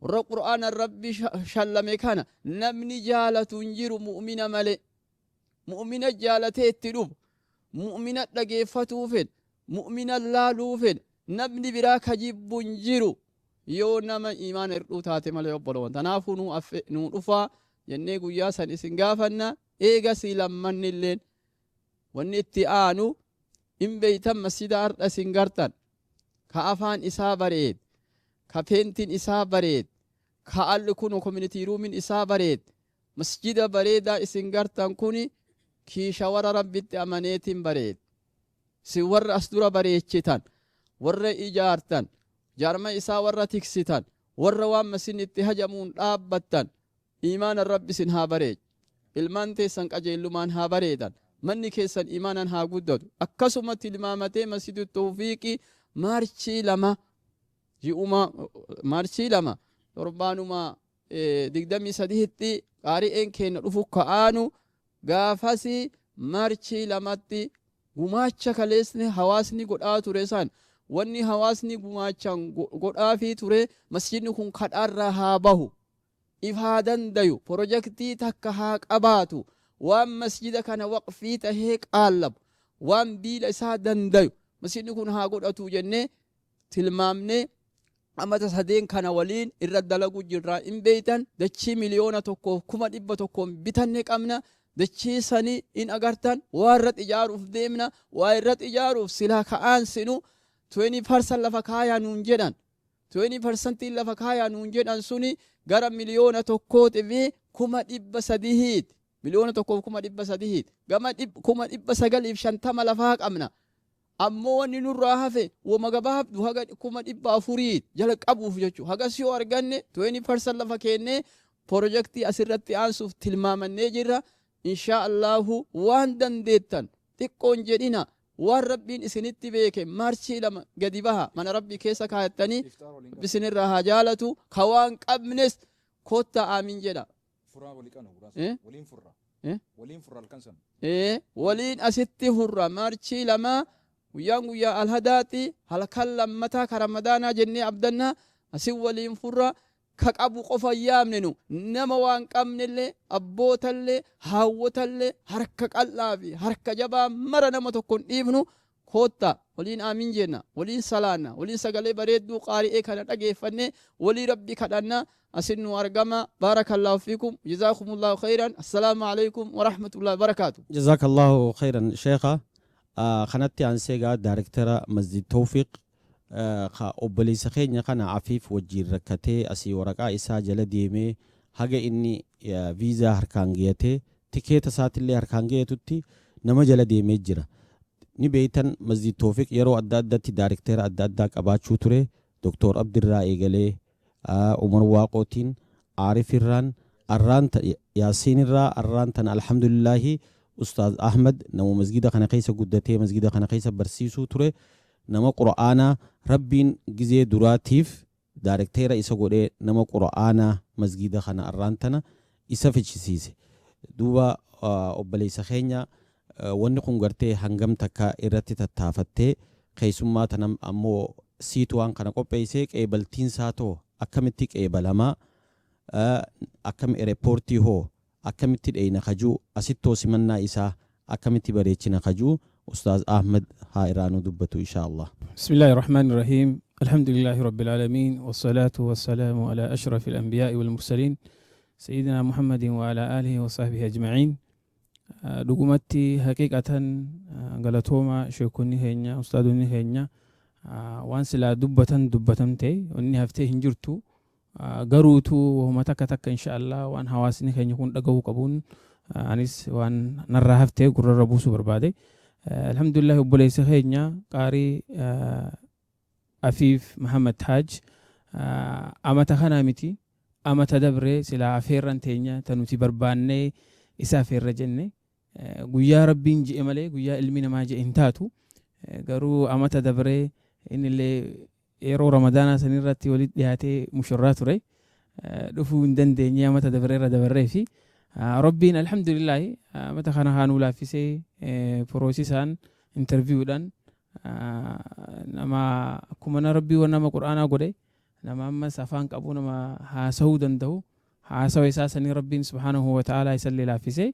warra Qur'aana Rabbi shallame kana namni jaalatu hin jiru mu'mina male. Mu'mina jaalatee itti dhufu, mu'mina dhageeffatuu fedha, mu'mina laaluu fedha. Namni biraa ka jibbu hin jiru yoo nama imaana hirdhuu taate malee, obbolowan. Tanaafuu nu dhufaa jennee guyyaa san isin gaafanna. Eegasii lammanni illeen wanni itti aanu hin beeytan. Masjida har'a isin gartan ka afaan isaa bareed, ka peentiin isaa bareed, ka alli kun community roomin isaa bareed, masjida bareedaa isin gartan kuni kiisha warra Rabbitti amaneetiin bareed. Isin warra as dura bareechitan, warra ijaartan, jaarma isaa warra tiksitan, warra waan masinni itti hajamuun dhaabbattan, imaana Rabbi isin haa bareechu. Ilmaan teessan qajeellumaan haa bareedan. Manni keessan imaanan haa guddatu. Akkasuma tilmaamatee Masjidu Tawfiiqii March 2, ji'uma March 2, torbaanuma 23tti qaari'een keenya dhufu ka'aanu. Gaafasi March 2tti gumaacha kaleessni hawaasni godhaa ture san, wanni hawaasni gumaachaan godhaafii ture, masjidni kun kadhaarraa haa bahu, if haa dandayu, projektii takka haa qabaatu, waan masjida kana waqfii tahee qaallabu, waan biila isaa dandayu masjidni kun haa godhatu jennee tilmaamnee amata sadeen kana waliin irra dalagu jirraa. In beeytan, dachii 1,100,000 bitanne qabna. Dachii sanii in agartan, waa irratti ijaaruuf deemna. Waa irratti ijaaruuf silaa ka'aan sinu 20% lafa kaayaa nuun jedhan. 20% lafa kaayaa nuun jedhan suni gara 1,300,000ti. 1,300,000ti. Gama 950,000 lafaa qabna. Ammoo wanni nurraa hafe wama gabaabdu haga 400,000 jala qabuuf jechuudha. Hagas yoo arganne 20% lafa keennee projektii asirratti aansuuf tilmaamannee jirra. Inshaa Allahu waan dandeettan xiqqoon jedhina, waan Rabbiin isinitti beeke March 2 gadi baha, mana Rabbii keessa kaayattanii. Rabbi isinirraa haa jaalatu. Ka waan qabnes kottaa aamin jedha. Furaa walii qabna guraa. Waliin furra. Waliin furra halkan san. Waliin asitti furra. March 2, guyyaan guyyaa alhadaati, halkan lammataa ka Ramadaanaa jennee abdanna, asin waliin furra. Ka qabu qofa hin yaamne nu. Nama waan qabnellee, abbootallee, haawwotallee, harka qal'aa fi harka jabaa mara nama tokko hin dhiifnu. Koottaa waliin aamin jenna, waliin salaanna, waliin sagalee bareedduu qaari'ee kana dhageeffanne walii Rabbi kadhanna. Asin nu argama. Baarakallaahu fiikum, jazaakumullahu khayran, assalaamu alaikum warahmatullahi wabarakaatu. Jazaaka Allahu khayran, sheekha. Kanatti aansee gaa daarektara Masjid Tawfiq ka obboleessa keenya kana Afiif wajjiin rakkatee asii waraqaa isaa jala deemee haga inni viizaa harkaan geeyatee tikeeta isaatillee harkaan geeyatutti nama jala deemee jira. Ni beeytan, Masjid Tawfiq yeroo adda addatti daarektera adda addaa qabaachuu ture. Doktor Abdirraa eegalee, Umar Waaqootiin, Aarifirraan, arraan Yaasiinirraa, arraan tana alhamdulillaahi Ustaaz Ahmad, nama masgida kana keessa guddatee masgida kana keessa barsiisuu ture, nama Qur'aanaa Rabbiin gizee duraatiif daarekteera isa godhee, nama Qur'aanaa masgida kana arraan tana isa fichisiise. Duuba obboleessa keenya, wanni kun gartee hangam takka irratti tattaafattee, keessummaa tana ammoo siitu waan kana qopheessee, qeebaltiinsaa too akkamitti qeebalamaa, akkam, airportii hoo akkamitti dheeyna kajuu, asittoo simannaa isaa akkamitti bareechina kajuu, Ustaaz Ahmed haa irraa nu dubbatu, inshaa Allah. بسم الله الرحمن الرحيم، الحمد لله رب العالمين، والصلاة والسلام على أشرف الأنبياء والمرسلين، سيدنا محمد وعلى آله وصحبه أجمعين. Dhugumatti, haqiiqatan, galatooma sheekonni keenya, ustaadonni keenya. Waan silaa dubbatan dubbatamte, wanni haftee hin jirtu. Garuutu wahuma takka takka, insha Allah, waan hawaasni keenya kun dhagahuu qabuun anis waan narraa haftee gurrarra buusuu barbaade. Alhamdulillah, obboleessa keenya qaarii Afiif Muhammad Haaj Amata kanaa miti, amata dabree silaa afeerran teenya ta nuti barbaannee isa afeerra jenne, guyyaa Rabbiin je'e malee guyyaa ilmi namaa je'e hin taatu. Garuu amata dabree innillee yeroo Ramadaanaa sanirratti walitti dhiyaatee mushurraa ture. Dhufuu hin dandeenye, amata dabreerra dabarree fi Rabbiin alhamdulillaahi amata kana haa nuu laaffisee, processaan interviewdhaan nama akkuma na Rabbii nama Qur'aanaa godhe, nama ammas afaan qabu, nama haasawuu danda'u, haasawa isaa sanii Rabbiin subhaanahu wa ta'aalaa isallee laaffisee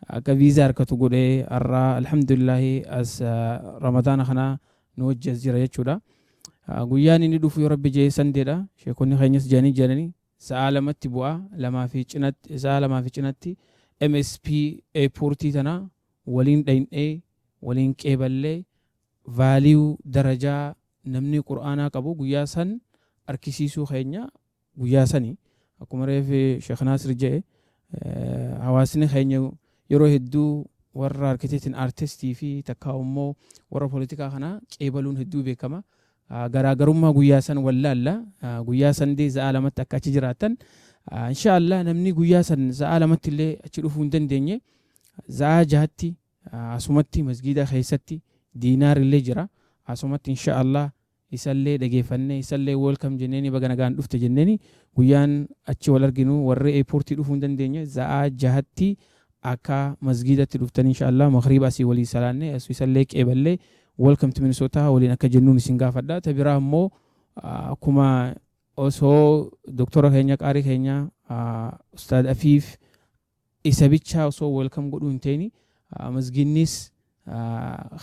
akka viizaa harkatu godhee, har'aa alhamdulillaahi as Ramadaana kana nu wajji as jira jechuudha. Guyyaan inni dhufu yoo Rabbi jee Sundaydha. Sheekonni keenyas jedhanii jedhanii sa'a 2tti bu'a, 2 fi cinatti, sa'a 2 fi cinatti MSP airportii tana waliin dhayn'ee, waliin qeeballee, value darajaa namni Qur'aanaa qabu guyyaa san arkisiisuu keenya guyyaa sani. Akkuma reefi Sheekh Naasir jedhe, hawaasni keenya yeroo hedduu warra architectiin, artistii fi takkaa immoo warra poolitikaa kana qeebaluun hedduu beekama. Garaagarummaa guyyaa san wallaalla, guyyaa Sunday sa'a 2tti akka achi jiraatan insha Allah. Namni guyyaa san sa'a 2tti illee achi dhufuu hin dandeenye, sa'a 6tti asumatti masgiida keessatti diinaar illee jira, asumatti insha Allah isallee dhageeffannee, isallee welcome jenneeni, baga nagaan dhufte jenneeni, guyyaan achi wal arginu, warri airportii dhufuu hin dandeenye sa'a 6tti akka masgiidatti dhuftan insha Allah, magriiba asii walii salaanne, isallee qeeballee, welcome to Minnesota waliin akka jennuun isin gaafadha. Ta biraa immoo akkuma osoo doktora keenya, qaarii keenya Ustaad Afiif isa bichaa osoo welcome godhuu hin ta'ini, masgiinnis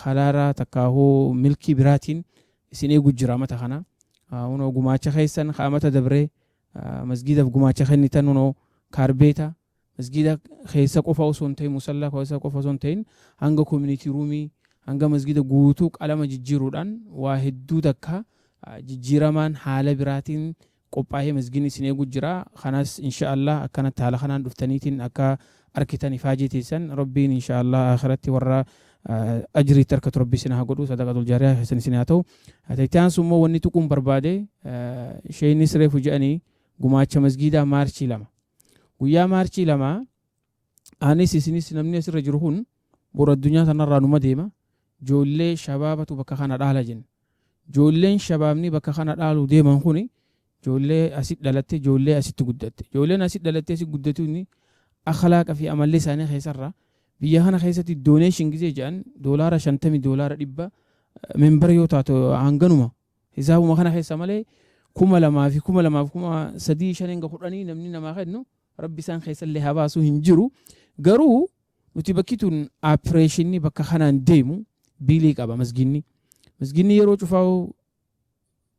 halaara takkaahuu milkii biraatiin isin eegu jira mata kana. Hunoo gumaacha keessan kaamata dabree masgiidaaf gumaacha kennitan, hunoo carpeta masgiida keessa qofa osoo hin ta'in, musallaa keessa qofa osoo hin ta'in, hanga community roomii, hanga masgiida guutuu qalama jijjiiruudhaan waa hedduu takka jijjiiramaan haala biraatiin qophaa'ee masgiidni isin eegu jira. Kanas insha Allah akkanatti haala kanaan dhuftaniitiin akka arkitan ifaajee teessan, Rabbiin insha Allah akhiratti warra ajriitti harkatu Rabbi isin haa godhu, sadaqatul jaariyaa keessan isin haa ta'u. Itti aansu immoo wanni tuquun barbaade, isheenis reefu jedhanii, gumaacha masgiidaa March 2. Guyyaa March 2 anis isinis namni asirra jiru kun boru addunyaa tanarraa numa deema. Ijoollee shabaabatu bakka kana dhaala jenna. Ijoolleen shabaabni bakka kana dhaaluu deeman kuni ijoollee asitti dhalatte, ijoollee asitti guddatte. Ijoolleen asitti dhalattee asitti guddatuun akhlaaqa fi amalli isaanii keessarra biyya kana keessatti donation gizee jedhan $50, $100 member yoo taatu hanganuma hisaabuma kana keessa malee, 2000 fi 2000 fi 3000, 5 hanga 10 namni namaa kennu Rabbi isaan keessallee haa baasuu hin jiru. Garuu nuti bakki tun operationni bakka kanaan deemu billii qaba masginni. Masginni yeroo cufaa'u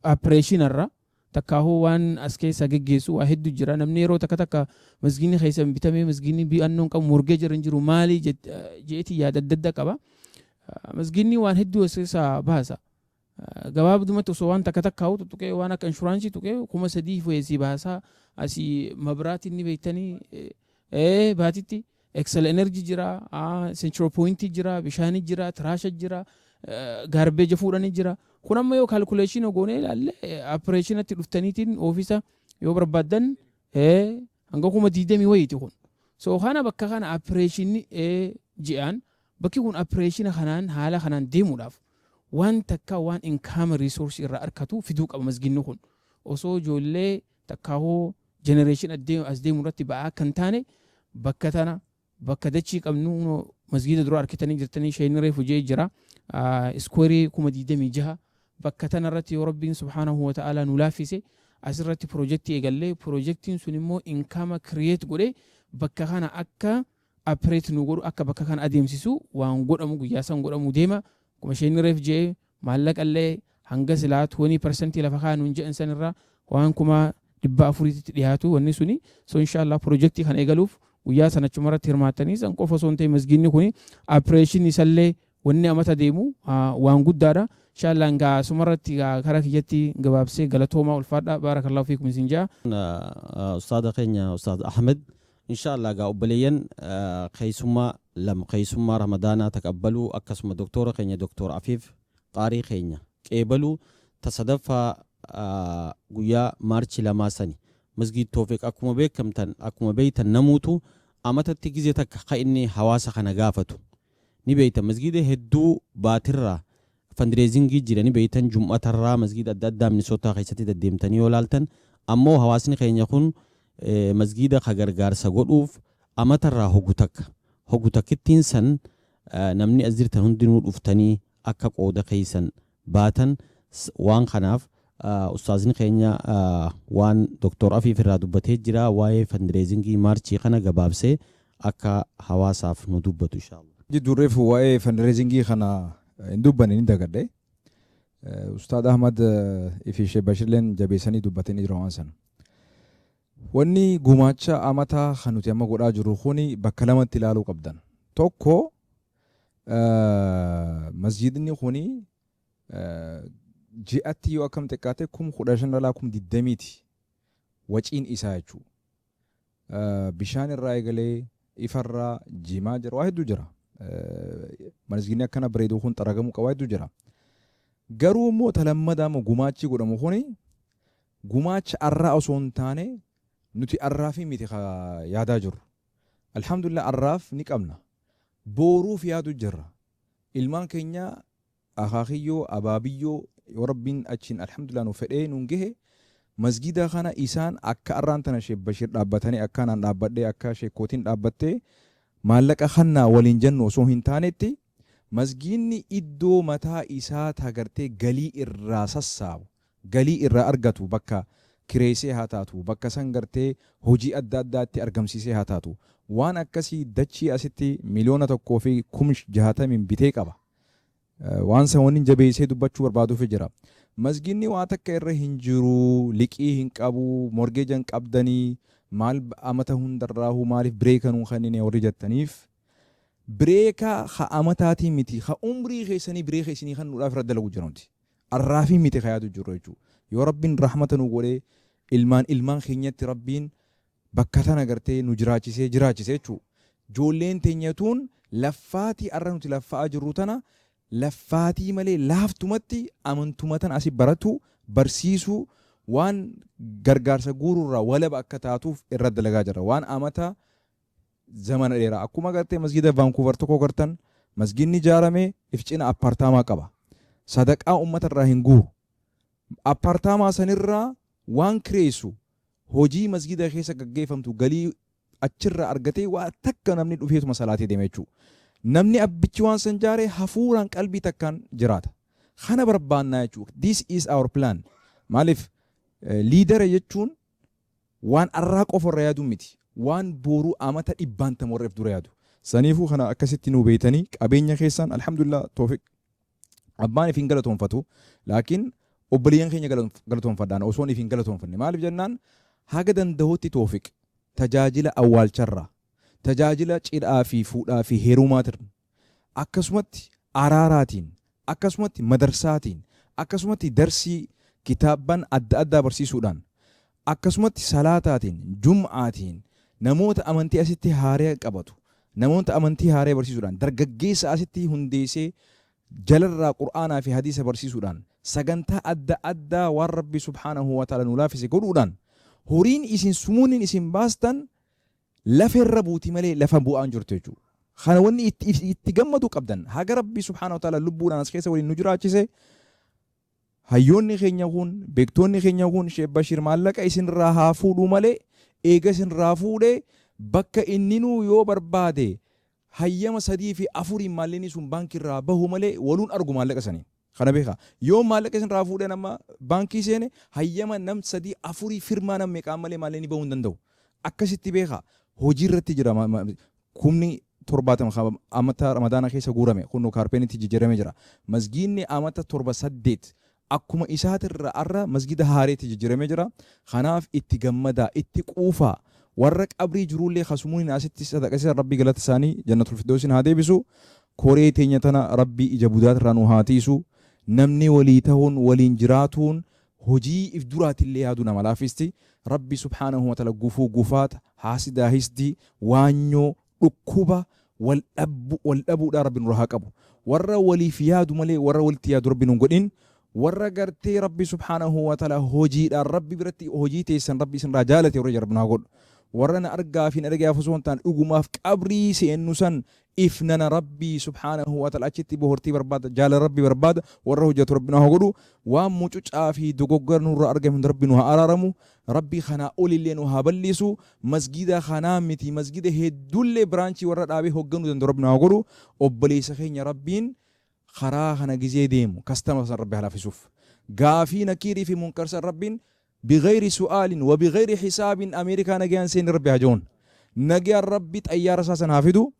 operationarra takkaahuu waan as keessa geggeessu waa hedduu jira. Namni yeroo takka takka masginni keessa bitamee, masginni bi'annoon qabu mortgage irra hin jiru maali jeetii yaada adda addaa qaba. Masginni waan hedduu as keessaa baasa. Gabaabdumatti osoo waan takka takkaa'u tuttuqee, waan akka insuranceii tuqee, 3000 fo'eessii baasaa, asii mabraatiin ni beektanii baatitti Xcel Energy jira, CenterPoint jira, bishaanii jira, trasha jira, garbage fuudhanii jira. Kun amma yoo calculation goonee ilaalle, operationatti dhuftaniitiin office yoo barbaaddan hanga 20,000 wayiiti kun. So kana bakka kana operationni ji'aan bakki kun operationa kanaan haala kanaan deemuudhaaf waan takka waan income resource irraa argatu fiduu qaba masginni kun. Osoo ijoollee takkaahoo generation as deemu irratti ba'aa kan taane, bakka tana bakka dachii qabnu masgiida dura arkitanii jirtanii, shayni reefu jee jira, squareii 26,000 bakka tana irratti yoo Rabbiin subhaanahu wa ta'aalaa nu laaffise asirratti projectii eegallee, projectiin sun immoo income create godhe, bakka kana akka operate nu godhu, akka bakka kana adeemsisu waan godhamu guyyaa san godhamu deema. Akkuma isheen reef jee, maallaqallee hanga silaa 20% lafa kaanuun jedhan sanirraa waan 400,000tti dhiyaatu wanni suni. So inshallah projectii kana eegaluuf guyyaa sana achumarratti hirmaattanii, san qofa osoo hin ta'in masgiidni kuni operation isallee wanni amata deemu waan guddaadha. Inshallah ngaa asumarratti karaa kiyyatti gabaabsee, galatoomaa, ulfaadha, baarakallahu fiikum isin jaa. Ustaada keenya Ustaad Ahmed, inshallah gaa obboleeyyan, keessummaa lama, keessummaa Ramadaanaa taqabbaluu, akkasuma doktora keenya Doktor Afiif qaarii keenya qeebaluu, ta sadaffaa. guyyaa March 2 sani. Masgiid Toofiq akkuma beekamtan, akkuma beeytan, namuutu amatatti gize takka ka inni hawaasa kana gaafatu ni beeytan. Masgiida hedduu baatirraa fundraisingii jira, ni beeytan. Jum'atarraa masgiida adda addaa Minisootaa keessatti deddeemtanii yoo laaltan, ammoo hawaasni keenya kun masgiida ka gargaarsa godhuuf amatarraa hogu takka, hogu takkittiin san namni as jirtan hundinuu dhuftanii akka qooda keeysan baatan. Waan kanaaf ustaazni keenya waan Doktor Afiif irraa dubbatee jira, waa'ee fundraisingii Marchii kana gabaabsee akka hawaasaaf nu dubbatu, inshallah. Jidduurreef waa'ee fundraisingii kana hin dubbanne, ni dagadhe. Ustaad Ahmad fi Sheekh Bashirleen jabeessanii dubbatanii jiru waan sana. Wanni gumaacha amataa kan nuti amma godhaa jirru kuni bakka lamatti ilaaluu qabdan. Tokko, masjidni kuni ji'atti yoo akkam xiqqaate 15,000 dhalaa 20,000ti waciin isaa jechuudha. Bishaan irraa eegalee, ifarraa, jimaa jira, waa hedduu jira. Masjidni akkana bareedu kun xaragamuu qaba, hedduu jira. Garuu immoo talammadaa immoo gumaachi godhamu kuni gumaacha arraa osoo hin taane, nuti arraafi miti yaadaa jirru. Alhamdulillah, arraaf ni qabna. Booruuf yaadu jirra. Ilmaan keenya, akaakiyyoo, abaabiyyoo, yoo Rabbiin achiin alhamdulillah nu fedhee nuun gahe, masgida kana isaan akka arraan tana Sheekh Bashir dhaabbatanii, akka anaan dhaabbadhee, akka sheekootiin dhaabbattee maallaqa kannaa waliin jennu osoo hin taanetti, masgiidni iddoo mataa isaa tagartee galii irraa sassaabu, galii irraa argatu, bakka kireessee haa taatu, bakka san gartee hojii adda addaatti argamsiisee haa taatu, waan akkasii dachii asitti 1,060,000 bitee qaba. Waan san wanni jabeessee dubbachuu barbaaduuf jira. Masgiidni waa takka irra hin jiru, liqii hin qabu, mortgagea hin qabdanii, maal amata hundarraahu maaliif breaka nuu kennine warri jettaniif, breaka ha amataatii miti, ha umrii keessanii breaka isinii kennuudhaaf irra dalagu jira nuti. Arraafii miti ka yaadu jiru jechuudha. Yoo Rabbiin rahmata nu godhee, ilmaan ilmaan keenyatti Rabbiin bakka tana gartee nu jiraachisee jiraachise jechuudha. Ijoolleen teenyatuun laffaatii arra nuti laffa'aa jirru tana laffaatii malee laaftumatti amantuma tana asi baratu barsiisuu, waan gargaarsa guuruurraa walaba akka taatuuf irra dalagaa jirra. Waan amata zamana dheeraa akkuma gartee masgida Vancouver tokko gartan, masgidni ijaarame if cina appaartaamaa qaba. Sadaqaa uummata irraa hin guuru. Appaartaamaa sanirraa waan kireessu, hojii masgida keessa gaggeeffamtu galii achirraa argatee, waa takka namni dhufeetuma salaatee deema jechuudha. Namni abbichi waan san jaare hafuuraan qalbii takkaan jiraata. Kana barbaannaa jechuudha. This is our plan. Maaliif, leadera jechuun waan arraa qofa irra yaaduu miti. Waan booruu amata dhibbaan warra dura yaadu. Saniifuu kana akkasitti nu beeytanii qabeenya keessaan, alhamdulillah, Toofiq abbaan ifin galatoonfatu, laakiin obboleeyyan keenya galatoonfadhaan osoon ifin galatoonfanne. Maaliif jennaan, haga danda'utti Toofiq tajaajila awwaalcharraa, tajaajila cidhaa fi fuudhaa fi heerumaatiin, akkasumatti araaraatiin, akkasumatti madarsaatiin, akkasumatti darsii kitaabban adda addaa barsiisuudhaan, akkasumatti salaataatiin, jum'aatiin, namoota amantii asitti haaree qabatu, namoota amantii haaree barsiisuudhaan, dargaggeessa asitti hundeessee jalarraa Qur'aanaa fi hadiisa barsiisuudhaan, sagantaa adda addaa waan Rabbi subhaanahu wa ta'ala nu laafise godhuudhaan, horiin isin sumuuniin isin baastan lafa irra buuti malee lafa bu'aan jirtu jechuudha. Kana wanni itti gammadu qabdan, haga Rabbi subhaanahu wa ta'ala lubbuudhaan as keessa waliin nu jiraachise, hayyoonni keenya kun, beektoonni keenya kun, Sheekh Bashir maallaqa isinirraa haa fuudhuu malee, eega isinirraa fuudhee bakka inninuu yoo barbaade hayyama sadii fi afuriin maallaqni sun baankiirraa bahu malee waluun argu maallaqa sanii. Kana beekaa. Yoo maallaqa isinirraa fuudhee nama baankii seene, hayyama nam sadii afurii, firmaa nam meeqaan malee maallaqni bahuu hin danda'u. Akkasitti beekaa. Hojii irratti jira. 70,000 amata Ramadaana keessa guurame kunno carpetitti jijjiiramee jira. Masgiinni amata 7 8 akkuma isaatirra arra masgida haareetti jijjiiramee jira. Kanaaf itti gammadaa, itti quufaa. Warra qabrii jirullee kasumuun asitti sadaqasisan, Rabbii galata isaanii jannatul firdawsiin haa deebisu. Koree teenya tana Rabbii ija budaatirraa nu haa tiisu. Namni walii ta'uun waliin jiraatuun hojii if duraatillee yaaduu nama laafisti. Rabbi subhaanahu wa ta'ala gufuu gufaata, haasidaa hisdii, waanyoo, dhukkuba, wal dhabuudhaa Rabbi nurraa haa qabu. Warra waliif yaadu malee warra walitti yaadu Rabbi nun godhin. Warra gartee Rabbi subhaanahu wa ta'ala hojiidhaan Rabbi biratti hojii teessan Rabbi isinirraa jaalate warra jedhu naa godhu. Warra na argaa fi na dhagayaaf osoo hin taane dhugumaaf qabrii seennu san ifnana Rabbii subhaanahu wa ta'ala achitti bohortii barbaada, jaalala Rabbii barbaada warra hojjetu Rabbi nu haa godhu. Waan mucucaa fi dogoggora nurraa argame hunda Rabbi nu haa araaramu. Rabbi kanaa olillee nu haa bal'isu. Masgiida kanaa miti, masgiida hedduullee branchii warra dhaabee hogganuu danda'u Rabbi nu haa godhu. Obboleessa keenya Rabbiin karaa kana gizee deemu kastama san Rabbi haa laafisuuf. Gaafii nakiirii fi munkar san Rabbiin bighayri su'aalin wa bighayri hisaabin Ameerikaa nagayaan seeni Rabbi haa ja'uun. Nagayaan Rabbi xayyaara isaa san haa fidu.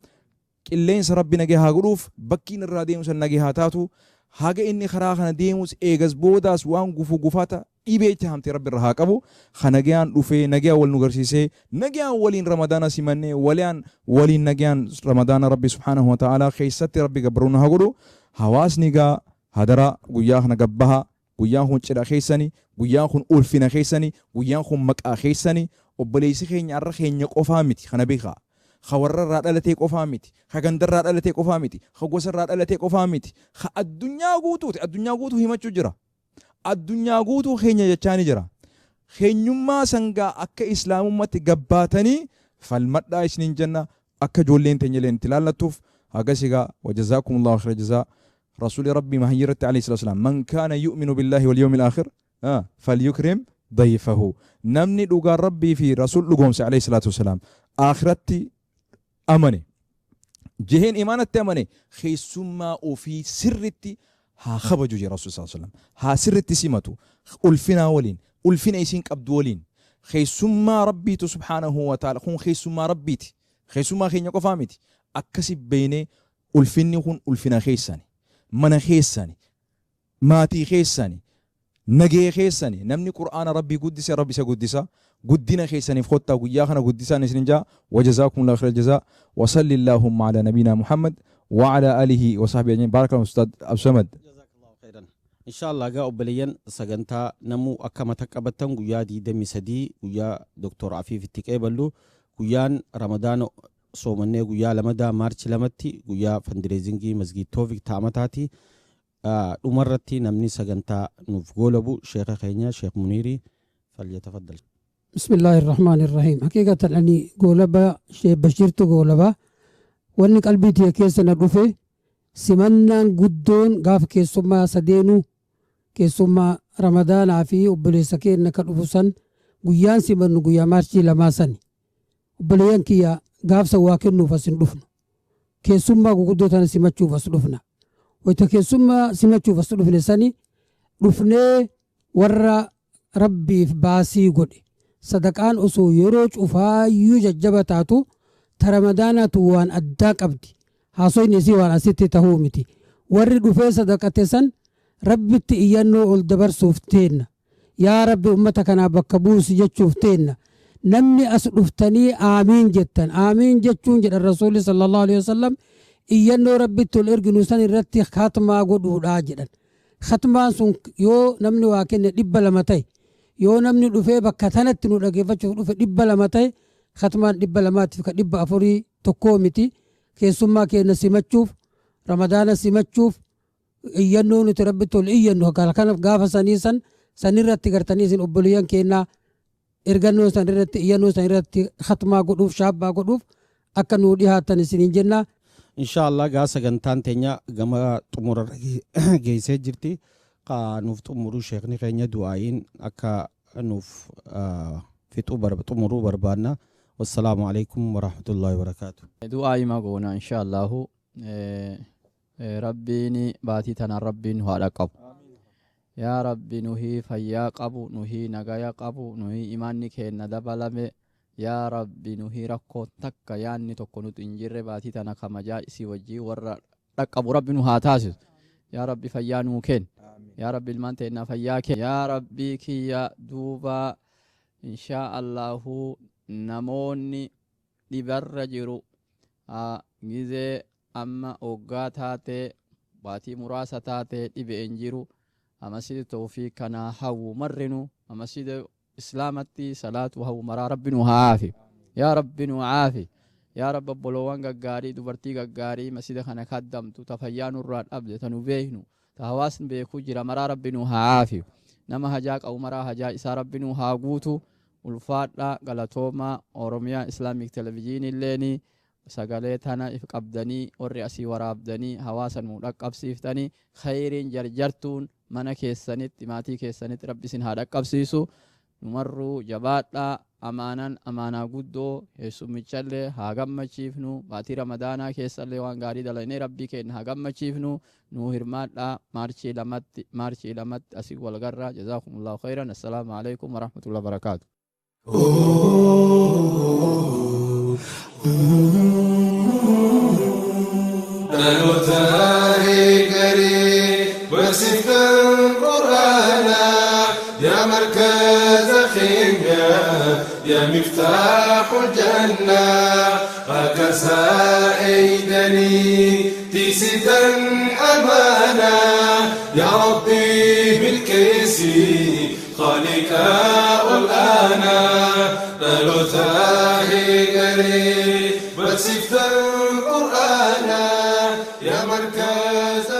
Qilleensa Rabbi nagaya haa godhuuf. Bakki inni irraa deemu san nagaya haa taatu. Haga inni karaa kana deemus eegas boodaas waan gufuu gufata dhibee itti haamte Rabbi irraa haa qabu. Ka nagayaan dhufee nagayaan wal nu garsiisee nagayaan waliin Ramadaana simannee waliaan waliin nagayaan Ramadaana Rabbi subhaanahu wa ta'aalaa keessatti Rabbi gabbaruu nu haa godhu. Hawaasni gaa hadaraa guyyaa kana gad bahaa. Guyyaan kun cidha keessani, guyyaan kun ulfina keessani, guyyaan kun maqaa keessani. Obboleessi keenya arra keenya qofaa miti, kana beekaa. Ka warra irraa dhalatee qofaa miti, ka ganda irraa dhalatee qofaa miti, ka gosa irraa dhalatee qofaa miti, ka addunyaa guutuuti. Addunyaa guutuu himachuu jira. Addunyaa guutuu keenya jechaani jira. Keenyummaa san gaa akka Islaamummatti gabbaatanii falmadhaa isiniin jenna. Akka ijoolleen teenyalleen itti laallattuuf hagas egaa. Wajazaakumullahu khayra jazaa. Rasuuli Rabbii mahayyii irratti alayhi salaatu wasalaam, man kaana yu'minu billaahi wal yawmil aakhir falyukrim dayfahu, namni dhugaan Rabbii fi Rasuul dhugoomse alayhi salaatu wasalaam aakhiratti amane jeheen imaanatti amane keessummaa ofii sirritti haa kabaju jee Rasuul sallallahu alaihi wasallam, haa sirritti simatu ulfinaa waliin, ulfina isiin qabdu waliin. Keessummaa Rabbiitu subhaanahu wa ta'ala kun keessummaa Rabbiiti, keessummaa keenya qofaa miti. Akkasi beeynee ulfinni kun ulfina keessani, mana keessani, maatii keessani, nagee keessani. Namni Qur'aana Rabbii guddise Rabbi isa guddisa. Guddina keessaniif kottaa guyyaa kana guddisaan isinin jaa. Wajazaakumullahu khairal jazaa. Wa sallillahumma ala nabiyina Muhammad wa ala alihi wa sahbihi ajma'in. Baarakallahu Ustaad Absamad. Jazakallahu khairan. Inshallah gaa obboleeyyan, sagantaa namuu akka mata qabattan, guyyaa 23 guyyaa Dr. Afiif itti qeeballu, guyyaan Ramadaana soomannee guyyaa lamadaa March 2tti guyyaa fundraisingii Masgiid Toofik taamataati. Dhumarratti namni sagantaa nuuf goolabu sheeka keenya Sheekh Muniirii, falyatafaddal. بسم الله الرحمن الرحيم. حقيقة أني قولبا شيخ بشيرت قولبا واني قلبي تي كيسنا دفه simannaan guddoon gaafa keessummaa sadeenuu, keessummaa Ramadaanaa fi obboleessa keenya ka dhufu san, guyyaan simannu guyyaa Maarchii 2 sani. Obboleeyyan kiyya, gaafsa waa kennuuf as hin dhufnu, keessummaa guguddoo tana simachuuf as dhufna. Wayta keessummaa simachuuf as dhufne sani dhufnee warra Rabbiif baasii godhe, sadaqaan osoo yeroo cufaayyuu jajjaba taatu ta Ramadaanaatu waan addaa qabdi. Haasoyni isii waan asitti tahuu miti. Warri dhufee sadaqate san Rabbitti iyyannoo ol dabarsuuf teenna. Yaa Rabbi, ummata kanaa bakka buusi jechuuf teenna. Namni as dhuftanii aamiin jettan, aamiin jechuun, jedhan Rasuulli sallallahu alaihi wasallam, iyyannoo Rabbitti ol erginu san irratti khatmaa godhuudha jedhan. Khatmaan sun yoo namni waa kenne 200 ta'e, yoo namni dhufee bakka tanatti nu dhageeffachuuf dhufe 200 ta'e, khatmaan 200tiif ka 400 tokkoo miti. Keessummaa keenya simachuuf, Ramadaana simachuuf, iyyannoo nuti Rabbitti ol iyyannu kana gaafa sanii san sanirratti gartanii isin obboleeyyan keenyaa ergannoo san irratti, iyyannoo san irratti khatmaa godhuuf, shaabbaa godhuuf akka nuu dhihaattan isiniin jenna. Inshallah gaa sagantaan teenya gama xumurarra geessee jirti. Ka nuuf xumuru sheekni keenya du'aa'iin akka nuuf fixuu xumuruu barbaanna. Wassalaamu alaikum warahmatullahi wabarakaatu. Du'aa'ima goona insha Allahu. Rabbiin baatii tanaan Rabbiin nu haa dhaqqabu. Yaa Rabbi, nuhii fayyaa qabu, nuhii nagaya qabu, nuhii imaanni keenna dabalame, yaa Rabbi, nuhii rakkoo takka yaanni tokko nuti hin jirre, baatii tana kamajaa isii wajjii warra dhaqqabu Rabbi nu haa taasisu. Yaa Rabbi, fayyaa nuu kenni. Yaa Rabbi, ilmaan teennaa fayyaa kenni. Yaa Rabbi kiyya, duuba inshaa Allahu namoonni dhibarra jiru gizee amma waggaa taate baatii muraasa taate dhibeen jiru masjida Tawfiiq kanaa hawwu marrinu masjida Islaamatti salaatu hawwu maraa Rabbi nu haa aafi. Yaa Rabbi, nu aafi. Yaa Rabbi, obboloowwan gaggaarii, dubartii gaggaarii masjida kana kaddamtu ta fayyaa nurraa dhabde ta nu beeknu. Ta hawaasni beekuu jira maraa Rabbi nuu haa aafiyu. Nama hajaa qabu maraa hajaa isaa Rabbi nuu haa guutu. Ulfaadhaa, galatoomaa. Oromiyaa Islamic Television illeeni sagalee tana if qabdanii warri asii waraabdanii hawaasa nuu dhaqqabsiiftanii khayriin jarjartuun mana keessanitti, maatii keessanitti Rabbi isin haa dhaqqabsiisu. Numarruu jabaadhaa. Amaanan amaanaa guddoo, heessummichallee haa gammachiifnu. Baatii Ramadaanaa keessallee waan gaarii dalaynee Rabbii keenya haa gammachiifnu. Nuu hirmaadhaa. Maarchii 2tti, Maarchii 2tti asii wal garraa. Jazaakumullahu khayran. Assalaamu alaikum warahmatullahi wabarakaatu. Dhaloota eegalee barsiiftan Quraanaa, yaa markaza keenya, yaa miftaaxul jannaa, akkasaa eeydanii tiisitan amaanaa. Yaa Rabbi milkeessi, خالق ol'aanaa. Dhaloota eegalee barsiiftan Quraanaa, yaa markaza.